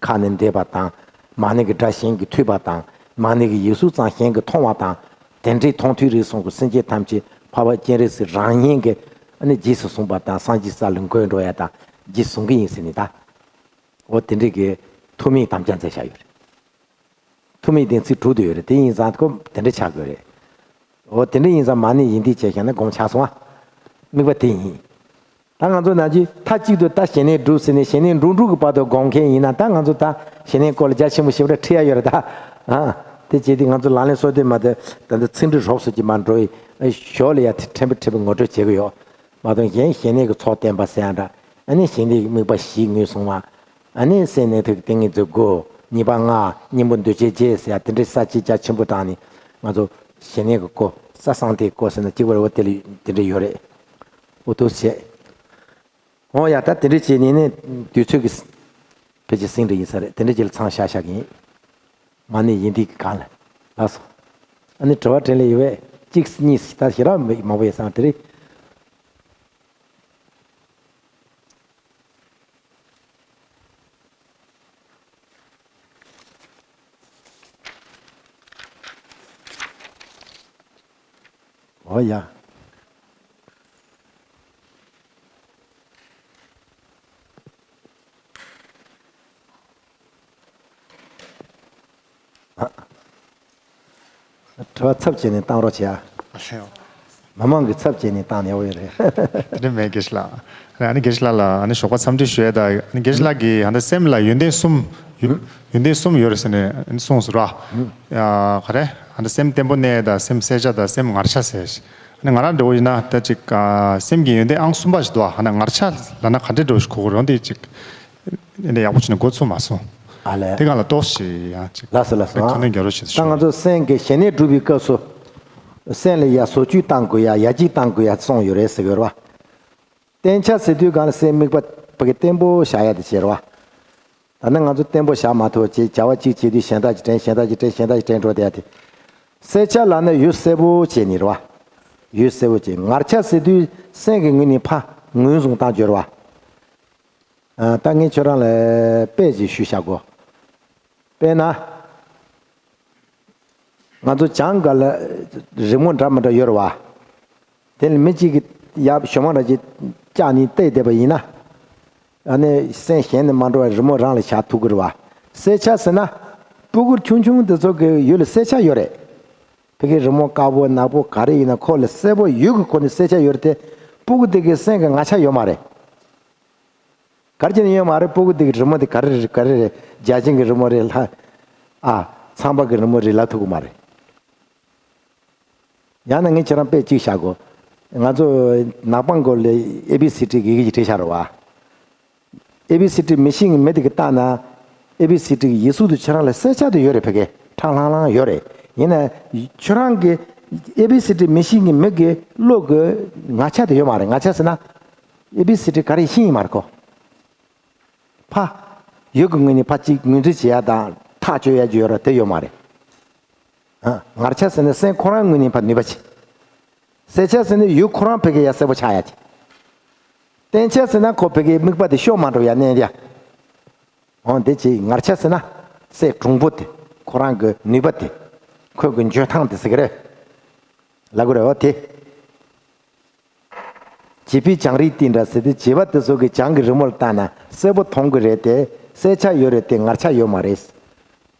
ཁ་ནས་འདེབས་པ་དང་། མ་ཎི་གི་སྒྲ་གཞན་གྱིས་ཐོས་པ་དང་། མ་ཎི་གི་ཡིག་གཟུགས་ཙམ་གཞན་གྱིས་མཐོང་བ་དང་། དེ་འདྲའི་མཐོང་ཐོས་རིག་གསུམ་གྱི་སེམས་ཅན་ཐམས་ཅད་འཕགས་པ་སྤྱན་རས་གཟིགས་རང་ཉིད་ཀྱིས་ཨ་ནི་རྗེས་སུ་བཟུང་བ་དང་། སངས་རྒྱས་ས་ལ་འགོད་འགྲོ་ཡ་དང་རྗེས་བཟུང་གི་ཡིན་ཟེར་ནས་ད། འོ་དེ་འདྲའི་གི་ཐུགས་སྨོན་དམ་བཅའ་མཛད་བཞག་ཡོད་རེད། ཐུགས་སྨོན་དེ་ཚིག་དྲུག་དེ་ཡོད་རེད། དེ་ཡིན་ཙང་ཁོ་དེ་འདྲ་ཆགས་དགོས་རེད། འོ་དེ་འདྲ་ཡིན་ཙང་མ་ཎི་ཡིན་དུས་བྱས་བཞག་ན་དགོངས་ཆགས་སོང་ཨ། དམིགས་པ་དེ་ཡིན། ད་ང་ཚོ་ནང་གི་མཐའ་གཅིག་ཏུ་ད་ཞལ་ནས་སྒྲུབ་ཟེར་ནས་ཞལ་ནས་འགྲོ་དྲུག་གི་བར་དུ་སྒོམ་མཁན་ཡིན་ན། ད་ང་ཚོ་ད་ཞལ་ནས་སྐོར་ལ་རྒྱ་ཆེན་པོ་ཞེ་པོ་འདྲ་ཁྲིད་ཡ་ཡོད་རེད་ད། ཨ་དེ་བྱས་དུས་ང་ཚོ་ལག་ལེན་སོ་བདུན་མ་དེ་ད་ལྟ་ཚིག་འབྲུ་རོབ་ཙམ་གྱིས་མར་འགྲོ་ཡི། ཨ་ཞོར་ལ་ཡ་དེ་ཕྲན་བུ་ཕྲན་བུ་ངོ་སྤྲོད་བྱེད་ཀྱི་ཡོད། མ་གཏོགས་གཞན་ཞལ་ནས་ཀྱི་ཚོགས་བསྟན་པ་ཟེར་ཡ་འདྲ། ཨ་ནི་ཞལ་ནས་ཀྱི་དམིགས་པ་བཞི་ངོས་བཟུང་བ། ཨ་ནི་སེམས་གནས་ཐིག་ཏིང་ངེ་འཛིན་དགུ། གཉིས་པ་ལྔ། སྙིང་པོ་འདུ་བྱེད་བརྒྱད་ཟེར་ཡ་དེ་འདྲའི་ས་བཅད་རྒྱ་ཆེན་པོ་དྲངས་ནས་ང་ཚོ་ཞལ་ནས་ཀྱི་སྐོར། ས་གསང་ཐིག་སྐོར་ཟེར་ན་གཅིག་པ་རེད་པ། དེ་ལ་དེ་འདྲ་ཡོད་རེད། འོ་འདུག་སེ་བྱས། འོ་ཡ་ད་དེ་འདྲ་བྱས་ནས་ནི་དུས་ཚོད་ཀྱི་ཕལ་ཆེར་ཟིན་འདྲ་ཡིན་ས་རེད། དེ་འདྲ་བྱས་ལ་མཚམས་བཞག་བཞག་གི་ཡིན། མ་ཎི་ཡིན་དུས་ཀྱི་སྒང་ལ། ལགས་སོ། ཨ་ནི་དྲི་བ་དྲིས་ལན་ཡོད་པས་གཅིག་གཉིས་ད་ཞེ་དྲག་མང་པོ་ཡོད་ས་དེ་རེད། འོ་ཡ། ཨ། དྲི་བ་ཚབ་བྱས་ནས་བཏང་རོགས་བྱེད་ཨ། ཨ་ལེ། མི་མང་གི་ཚབ་བྱས་ནས་བཏང་ནས་འོ་ཡོད་རེད། དེ་འདྲ་མེད་དགེ་བཤེས་ལགས། ཨ་ནི་དགེ་བཤེས་ལགས་ལ་ཨ་ནི་ཞོགས་པ་འཚམས་འདྲི་ཞུ་ཡས་དང་། ཨ་ནི་དགེ་བཤེས་ལགས་ཀྱིས་ཨ་ནི་སེམས་ལ་ཡོན་ཏན་གསུམ་ཡོད། ཡོན་ཏན་གསུམ་ཡོད་རེད་ཟེར་ནས་གསུངས་སོང་ར། ཡ་ག་རེ། ཨ་ནི་སེམས་བརྟན་པོ་གནས་དང་། སེམས་གསལ་ཆ་དང་། སེམས་ངར་ཆ་ཟེར། ཨ་ནི་ང་རང་འདྲ་བོ་ཡིན་ན་ད་ཅིག་ཨ་སེམས་ཀྱི་ཡོན་ཏན་ཨང་གསུམ་པ་ཞིག་འདུག་ཨ་ནི་ངར་ཆ་ལབ་ན་ག་འདྲ་འདྲ་བོ་ཞིག་གོ་གི་རེད། འོ་འདི་ཅིག་འདི་འདྲ་ཡག་པོ་བྱས་ནས་མགོ་ཚོས་མ་སོང་། ཨ་ལས། དེ་སྒང་ལ་ཏོག་ཙམ་ཡང་ཅིག་ལགས་སོ་ལགས་སོ། ཁ་སྣོན་རྒྱག་རོགས་བྱེད་ཤོག་ད་ང་ཚོ་སེམས་ཀྱི་ཞལ་ནས་སྒྲུབ་པའི་སྐབས་སུ་སེམས་ལ་ཡ་བཟོ་བཅོས་བཏང་དགོས་ཡ། ཡར་རྒྱས་བཏང་དགོས་ཡ་གསུངས་ཡོད་རེད་ཟེར་གི་ཡོད་རེད་པ། བརྟན་ཆ་ཟེར་དུས་སྒང་ལ་སེམས་དམིགས་པ་ཕ་གི་བརྟན་པོ་བཞག་ཡ་དེ་བྱས་རེད་པ། ད་ནི་ང་ཚོ་བརྟན་པོ་བཞག་མ་ཐུབ་བྱས་བྱ་བ་གཅིག་བྱེད་དུས་གཞན་དག་ཅིག་དྲན། གཞན་དག་ཅིག་དྲན། གཞན་དག་ཅིག་དྲན་འགྲོ་བསྡད་ཡ་དེ། གསལ་ཆ་ལབ་ན་ཡུལ་གསལ་པོ་བྱས་ནས་རེད་པ། ཡུལ་གསལ་པོ་བྱས། ངར་ཆ་ཟེར་དུས་སེམས་ཀྱི་ངོས་ནས་ཕར་ངོས་བཟུང་བཏང་རྒྱུ་རེད་པ། ཨ། ད་ངས་ཁྱོད་རང་ལ་དཔེ་ཅིག་ཞུས་བཞག་གོ། དཔེར་ན། ང་ཚོ་བྱང་སྒང་ལ་རི་མོ་འདྲ་མི་འདྲ་ཡོད་རེད་པ། དེ་ལ་མི་གཅིག་གིས་ཡར་ཞོ་མ་འདྲ་ཅིག་བཀྱགས་ནས་བལྟས་བསྡད་པ་ཡིན་ན། ཨ་ནི་སེམས་གཞན་ནས་མ་འགྲོ་བར་རི་མོ་རང་ལ་བཞག་ཐུབ་ཀྱི་རེད་པ། གསལ་ཆ་ཟེར་ན། སྤུ་གུ་ཆུང་ཆུང་དེ་ཚོ་གི་ཡུལ་ལ་གསལ་ཆ་ཡོད་རེད། ཕ་གི་རི་མོ་དཀར་པོ་ནག་པོ་ག་རེ་ཡིན་ན་ཁོ་ལ་གསལ་པོ་ཡུལ་གྱི་ཁོ་ནས་གསལ་ཆ་ཡོད་རེད་དེ། སྤུ་གུ་དེ་གི་སེམས་ཀྱི་ངར་ཆ་ཡོད་མ་རེད། ག་རེ་བྱས་ནས་ཡོད་མ་རེད། སྤུ་གུ་དེ་གི་རི་མོ་དེ་ག་རེ་རེད། ག་རེ་རེད། བརྒྱ་བྱིན་གྱི་རི་མོ་རེད་ལ། ཨ། ཚངས་པ་གི་རི་མོ་རེད་ལབ་ཐུབ་ཀྱི་མ་རེད། ཡང་ན་ངས་ཁྱེད་རང་དཔེ་གཅིག་བཞག་གོ། ང་ཚོ་ནག་པང་སྒོ་ལ་ཨེ་བི་སི་ཌི་ཡི་གེ་ཅིག་བྲིས་བཞག་རེད་པ། ཨེ་བི་སི་ཌི་མི་ཤེས་མཁན་མི་དེ་གིས་བལྟས་ན། ཨེ་བི་སི་ཌི་གི་ཡིག་གཟུགས་དེ་ཁྱེད་རང་ལ་གསལ་ཆ་དེ་ཡོད་རེད། ཕ་གི་ཁྲ་ལྷང་ལྷང་ཡོད་རེད། ཡིན་ན་ཁྱེད་རང་གི་ཨེ་བི་སི་ཌི་མི་ཤེས་མཁན་མི་གི་བློ་གི་ངར་ཆ་དེ་ཡོད་མ་རེད། ངར་ཆ་ཟེར་ན་ཨེ་བི་སི་ཌི་ག་རེ་ཤེས་ཡིན་མ་རེད་ཁོ། ཕ། ཡུལ་གྱི་ངོས་ནས་ཕ་གཅིག་ངོས་འཛིན་བྱེད་ཡ་དང་ཐག་གཅོད་ཡ་ཅིག་ཡོད་ར་དེ་ཡོད་མ་རེད། ཨ། ངར་ཆ་ཟེར་ན་སེམས་ཁོ་རང་ངོས་ནས་ཕ་ནུས་པ་ཆེ། གསལ་ཆ་ཟེར་ན་ཡུལ་ཁོ་རང་ཕ་གི་ཡ་གསལ་པོ་ཆགས་ཡ་ཆེ། བརྟན་ཆ་ཟེར་ན་ཁོ་ཕ་གི་དམིགས་པ་དེ་ཤོར་མ་འགྲོ་ཡ་གནས་ཡ། འོ་འདི་ཅིག་ངར་ཆ་ཟེར་ན་སེམས་གྲུང་པོ་དེ། ཁོ་རང་གི་ནུས་པ་དེ། ཁོ་གི་འཇོན་ཐང་དེ་ཟེར་གི་རེད། ལབ་དགོས་རེད་འོ་དེ། བྱིས་པའི་བྱང་རིག་དེ་འདྲ་ཟེར་ཏེ། བྱིས་པ་དེ་ཚོ་གི་བྱང་གི་རི་མོ་ལ་བལྟས་ན་གསལ་པོ་མཐོང་གི་རེད་དེ། གསལ་ཆ་ཡོད་རེད་དེ། ངར་ཆ་ཡོད་མ་རེད།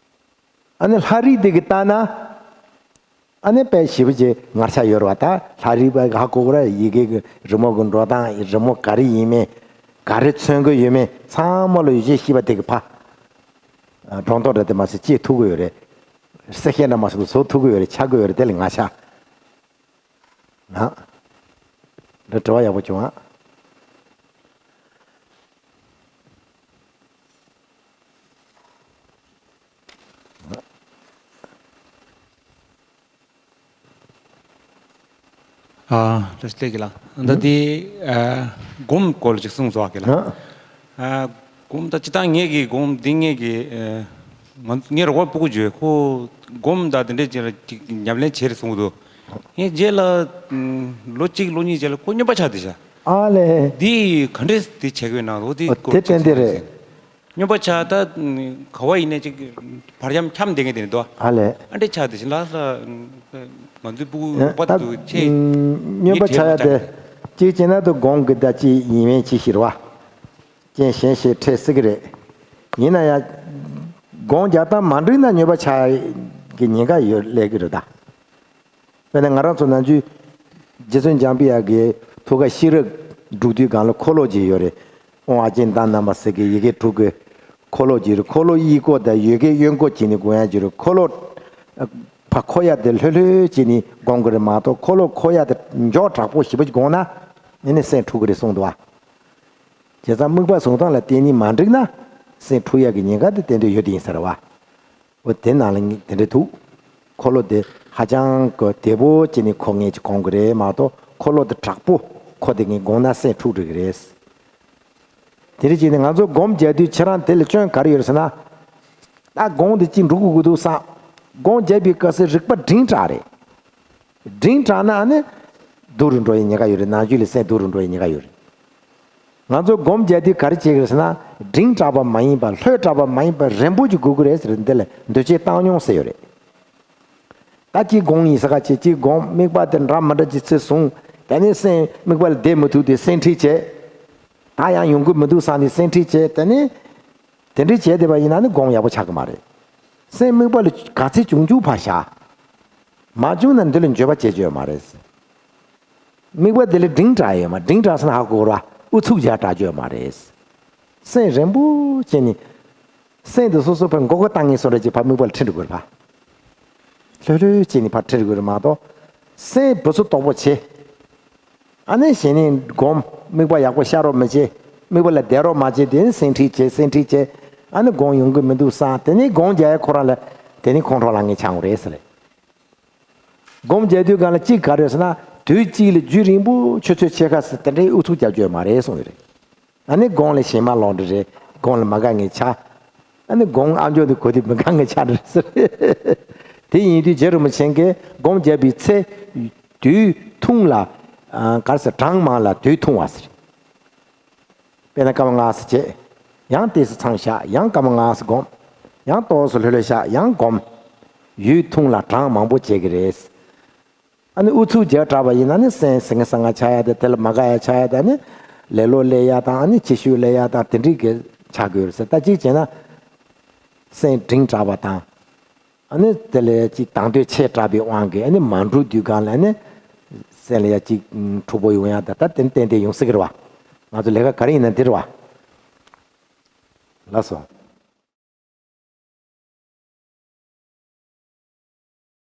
ཨ་ནི་ལྷ་རིག་དེ་གི་ལྟ་ན། ཨ་ནི་དཔེ་ཞེ་པོ་ཅིག་ངར་ཆ་ཡོད་རེད་པ། ད་ལྷ་རིག་པ་ཧ་གོ་གི་རེད། ཡི་གེ་གི་རི་མོ་གི་འགྲོ་སྟངས། རི་མོ་ག་རེ་ཡིན་མིན། ག་རེ་མཚོན་གི་ཡོད་མེད་ཚང་མ་ལོ་ཡོད་ཅེས་ཤེས་པ་དེ་གི་ཕ། སྒྲོ་འདོགས་འདྲ་དེ་མ་ཟད་བཅད་ཐུབ་གི་ཡོད་རེད། གསལ་བཤད་འདྲ་མ་ཟད་བཟོ་ཐུབ་གི་ཡོད་རེད། ཆགས་གི་ཡོད་རེད། དེ་ལ་ངར་ཆ། ན། འདི་དྲི་བ་ཡག་པོ་བྱུང་ཨ། ཨ། བཀྲ་ཤིས་བདེ་ལེགས་ལགས། ད་ལྟ་དེ་ཨ་སྒོམ་སྐོར་ཅིག་གསུངས་སོང་ཨ་ལགས། ཨ། སྒོམ་ད་སྤྱིར་བཏང་ངེད་ཀྱི་སྒོམ་འདི་ངེད་ཀྱི་ཨ་ང་ངའི་རོགས་པ་སྤུ་གུ་ཅིག་ཡོད། ཁོ་སྒོམ་ད་དེ་འདྲས་ཅིག་ལ་ཅིག་ཉམས་ལེན་བྱེད་རེད་གསུང་གི་འདུག་ཡིན་རྗེས་ལ་ཨམ་ལོ་གཅིག་ལོ་གཉིས་རྗེས་ལ་ཁོ་སྨྱོན་པ་ཆགས་དེ་ཤ། ཨ་ལས། འདི་ག་འདྲས་དེ་བྱེད་དགོས་ན་འོ་དེ་ཨོ་སྐོར་དེ་ཏན་ཏན་རེད། སྨྱོན་པ་ཆགས་ད་ཨམ་ག་བ་ཡིན་ནས་ཅིག་བར་ཡམ་འཁྱམས་བསྡད་མཁན་དེ་ནི་དོ། ཨ་ལས། ཨ་འདྲས་ཆགས་དེ་ཤ་ལ་ལ་ང་ཚོའི་སྤུ་གུ་ཨེ་རོགས་པ་ད་དུ་ཆེ་ཨམ་སྨྱོན་པ་ཆགས་ཡ་དེ་གཅིག་བྱས་ན་དུ་སྒོམ་གི་ད་ཅི་ཡིན་མིན་ཅི་ཤེས་རེད་བ། རྐྱེན་གཞན་ཞིག་འཕྲད་སྲིད་ཀྱི་རེད། ཡིན་ན་ཡང་། སྒོམ་རྒྱག་སྟངས་མ་འགྲིག་ན་སྨྱོན་པ་ཆགས་ཀྱི་ཉེན་ཁ་ཡོད་སླེབས་ཀྱི་རེད་ད། དཔེར་ན་ང་རང་ཚོ་ནམ་རྒྱུན་རྗེ་བཙུན་འཇམ་པའི་དབྱངས་ཀྱི་ཐུགས་ཀ་ཤེས་རབ་སྒྲུབ་དུས་སྒང་ལ་འཁོར་ལོ་ཅིག་ཡོད་རེད། ཨོཾ་ཨ་ཙི་ཏ་ན་མ་ཟེར་གི་ཡི་གེ་དྲུག་གི་འཁོར་ལོ་ཅིག་རེད། འཁོར་ལོ་གཡས་སྐོར་དང་ཡོལ་གའི་གཡོན་སྐོར་བྱས་ནས་སྒོམ་ཡ་ཅིག་རེད། འཁོར་ལོ་ཕར་འཁོར་ཡ་དེ་ལྷོད་ལྷོད་བྱས་ནས་སྒོམ་གི་རེད་མ་གཏོགས་འཁོར་ལོ་འཁོར་ཡ་དེ་མགྱོགས་དྲག་པོ་ཞེ་པོ་ཅིག་སྒོམ་ན་ཨེ་ནི་སེམས་འཁྲུག་གི་རེད་གསུངས་འདུག་བ། བྱས་ཙང་དམིགས་པ་བཟུང་སྟངས་ལ་བརྟེན་ནས་མ་འགྲིག་ན་སེམས་འཁྲུག་ཡག་གི་ཉེན་ཁ་དེ་ཏན་ཏན་ཡོད་དེ་ཡིན་ས་རེད་བ། འོ་དེ་ནང་ལ་ངས་དེ་འདྲ་འདུག་འཁོར་ལོ་དེ་ཧ་ཅང་གི་བདེ་པོ་བྱས་ནས་འཁོར་མཁན་ཅིག་སྒོམ་གི་རེད་མ་གཏོགས་འཁོར་ལོ་དེ་དྲག་པོ་འཁོར་དེ་ངས་སྒོམ་ན་སེམས་འཁྲུག་འགྲོ་གི་རེད། དེ་འདྲ་བྱས་ནས་ང་ཚོ་སྒོམ་རྒྱག་དུས་ཁྱེད་རང་དེ་ལ་སྐྱོན་ག་རེ་ཡོད་རེད་ཟེར་ན། ད་སྒོམ་དེ་གཅིག་འགྲོ་དགོས་ཀྱི་འདུག་བསམ། སྒོམ་རྒྱག་པའི་སྐབས་སུ་རིག་པ་འབྲིང་དྲགས་རེད། འབྲིང་དྲགས་ན་ཨ་ནི་སྡུག་རུ་འགྲོ་ཡི་ཉེན་ཁ་ཡོད་རེད། ནང་རྒྱུད་ལ་སེམས་སྡུག་རུ་འགྲོ་ཡི་ཉེན་ཁ་ཡོད་རེད། ང་ཚོ་སྒོམ་རྒྱག་དུས་ག་རེ་བྱེད་ཀྱི་རེད་ཟེར་ན། འབྲིང་དྲགས་པ་མ་ཡིན་པ་ལྷོད་དྲགས་པ་མ་ཡིན་པ་རན་པོ་ཅིག་དགོས་ཀྱི་རེད་ཟེར། འདི་ལ་འདུ་བྱེད་བཏང་སྙོམས་ཟེར་ཡོད་རེད། ད་གཅིག་སྒོམ་ཡིན་ས་ག་ཅིག་གཅིག་སྒོམ་དམིགས་པ་དེ་འདྲ་མི་འདྲ་ཅིག་ཚུར་བཟུང་། དེ་ནས་སེམས་དམིགས་པ་ལ་བསྡད་མི་ཐུབ་དུས་སེམས་ཁྲིད་བྱས། ད་ཡང་ཡོང་གི་མི་འདུག་བསམ་ནས་སེམས་ཁྲིད་བྱས། དེ་ནས་དེ་འདྲ་བྱས་བསྡད་པ་ཡིན་ན་ནི་སྒོམ་ཡག་པོ་ཆགས་ཀྱི་མ་རེད། སེམས་དམིགས་པ་ལ་ག་ཚད་བྱུང་བྱུང་ཕར་བཞག་མ་བྱུང་ན་འདི་ལ་འགྱོད་པ་བྱེད་རྒྱུ་ཡོད་མ་རེད། དམིགས་པ་དེ་ལ་འབྲིང་དྲགས་ཡོད་མ། འབྲིང་དྲགས་སོང་ན་ཧ་གོ་ར། ཨུ་ཚུགས་རྒྱག་དྲགས་རྒྱུ་ཡོད་མ་རེད། སེམས་རན་པོ་བྱས་ནས། སེམས་དེ་སོ་སོ་ཕར་མགོ་སྐོར་བཏང་ངེས་སོང་རེད་ཅེས་ཕར་དམིགས་པ་ལ་ཁྲིད་འགྲོ་དགོས་རེད་ཕ། ལྷོད་ལྷོད་བྱས་ནས་ཕར་ཁྲིད་དགོས་རེད་མ་གཏོགས། སེམས་བུ་ཚོ་དོག་པོ་བྱེད། ཨ་ནི་གཞི་ནས་སྒོམ། དམིགས་པ་ཡག་པོ་ཤར་རོགས་མི་བྱེད། དམིགས་པ་ལ་བསྡད་རོགས་མ་བྱེད། དེ་ནས་སེམས་ཁྲིད་བྱེད། སེམས་ཁྲིད་བྱེད། ཨ་ནི་སྒོམ་ཡོང་གི་མི་འདུག་བསམ། དེ་ནས་སྒོམ་རྒྱག་ཡ་ཁོ་རང་ལ་དེ་ནས་ཁོང་ཁྲོ་ལངས་ངེས་ཆགས་འོང་རེད་ཟེར། སྒོམ་རྒྱག་དུས་སྒང་ལ་གཅིག་ག་རེ་ཟེར་ན། དུས་གཅིག་ལ་རྒྱུན་རིང་པོ་ཆུ་ཚོད་ཕྱེད་ཀ་ཙམ་དེ་འདྲའི་ཨུ་ཚུགས་རྒྱག་རྒྱུ་ཡོད་མ་རེད་གསུངས་ཡོད་རེད། ཨ་ནི་སྒོམ་ལ་ཞེན་མ་ལོག་འདྲ་རེད། སྒོམ་ལ་མ་དགའ་ངེས་ཆགས། ཨ་ནི་སྒོམ་ཨ་མཆོག་དེ་གོ་དུས་མི་དགའ་ངེས་ཆགས་འདྲ་ཟེར། དེ་ཡིན་དུས་རྗེ་རིན་པོ་ཆེ་གིས་སྒོམ་རྒྱག་པའི་ཚེ། དུས་ཐུང་ལ། ཨ། ག་རེ་ཟེར། གྲངས་མང་ལ་དུས་ཐུང་བ་ཟེར། དཔེར་ན་སྐར་མ་ལྔ་ཙམ་བྱས། ཡང་ཏོག་ཙམ་མཚམས་བཞག་ཡང་སྐར་མ་ལྔ་ཙམ་སྒོམ། ཡང་ཏོག་ཙམ་ལྷོད་ལྷོད་བཞག་ཡང་སྒོམ། ཡུན་ཐུང་ལ་གྲངས་མང་པོ་བྱེད་ཀྱི་རེད། ཨ་ནི་ཨུ་ཚུགས་རྒྱག་དྲགས་པ་ཡིན་ན་ནི་སེམས་ཟིང་ངེ་ཟིང་ངེ་ཆགས་ཡ་དང་། དེ་ལ་མ་དགའ་ཡ་ཆགས་ཡ་དང་། ཨ་ནི་ལེ་ལོ་སླེབས་ཡ་དང་། ཨ་ནི་ཕྱི་བཤོལ་སླེབས་ཡ་དང་། དེ་འདྲའི་གི་ཆགས་ཀྱི་ཡོད་རེད་ཟེར། ད་གཅིག་བྱས་ན་སེམས་འབྲིང་དྲགས་པ་དང་། ཨ་ནི་དེ་ལས་ཅིག་དང་དོད་ཆེ་དྲགས་པའི་དབང་གིས་ཨ་ནི་མ་འགྲུབ་དུས་སྒང་ལ་ཨ་ནི་སེམས་ལ་ཡ་ཅིག་འཁྲུག་པོ་ཡོང་ཡ་ད་ད་ཏན་ཏན་ཏན་ཡོང་སྲིད་ཀྱི་རེད་བ། ང་ཚོ་ལས་ཀ་ག་རེ་ཡིན་ན་འདི་རེད་བ། ལགས་སོ།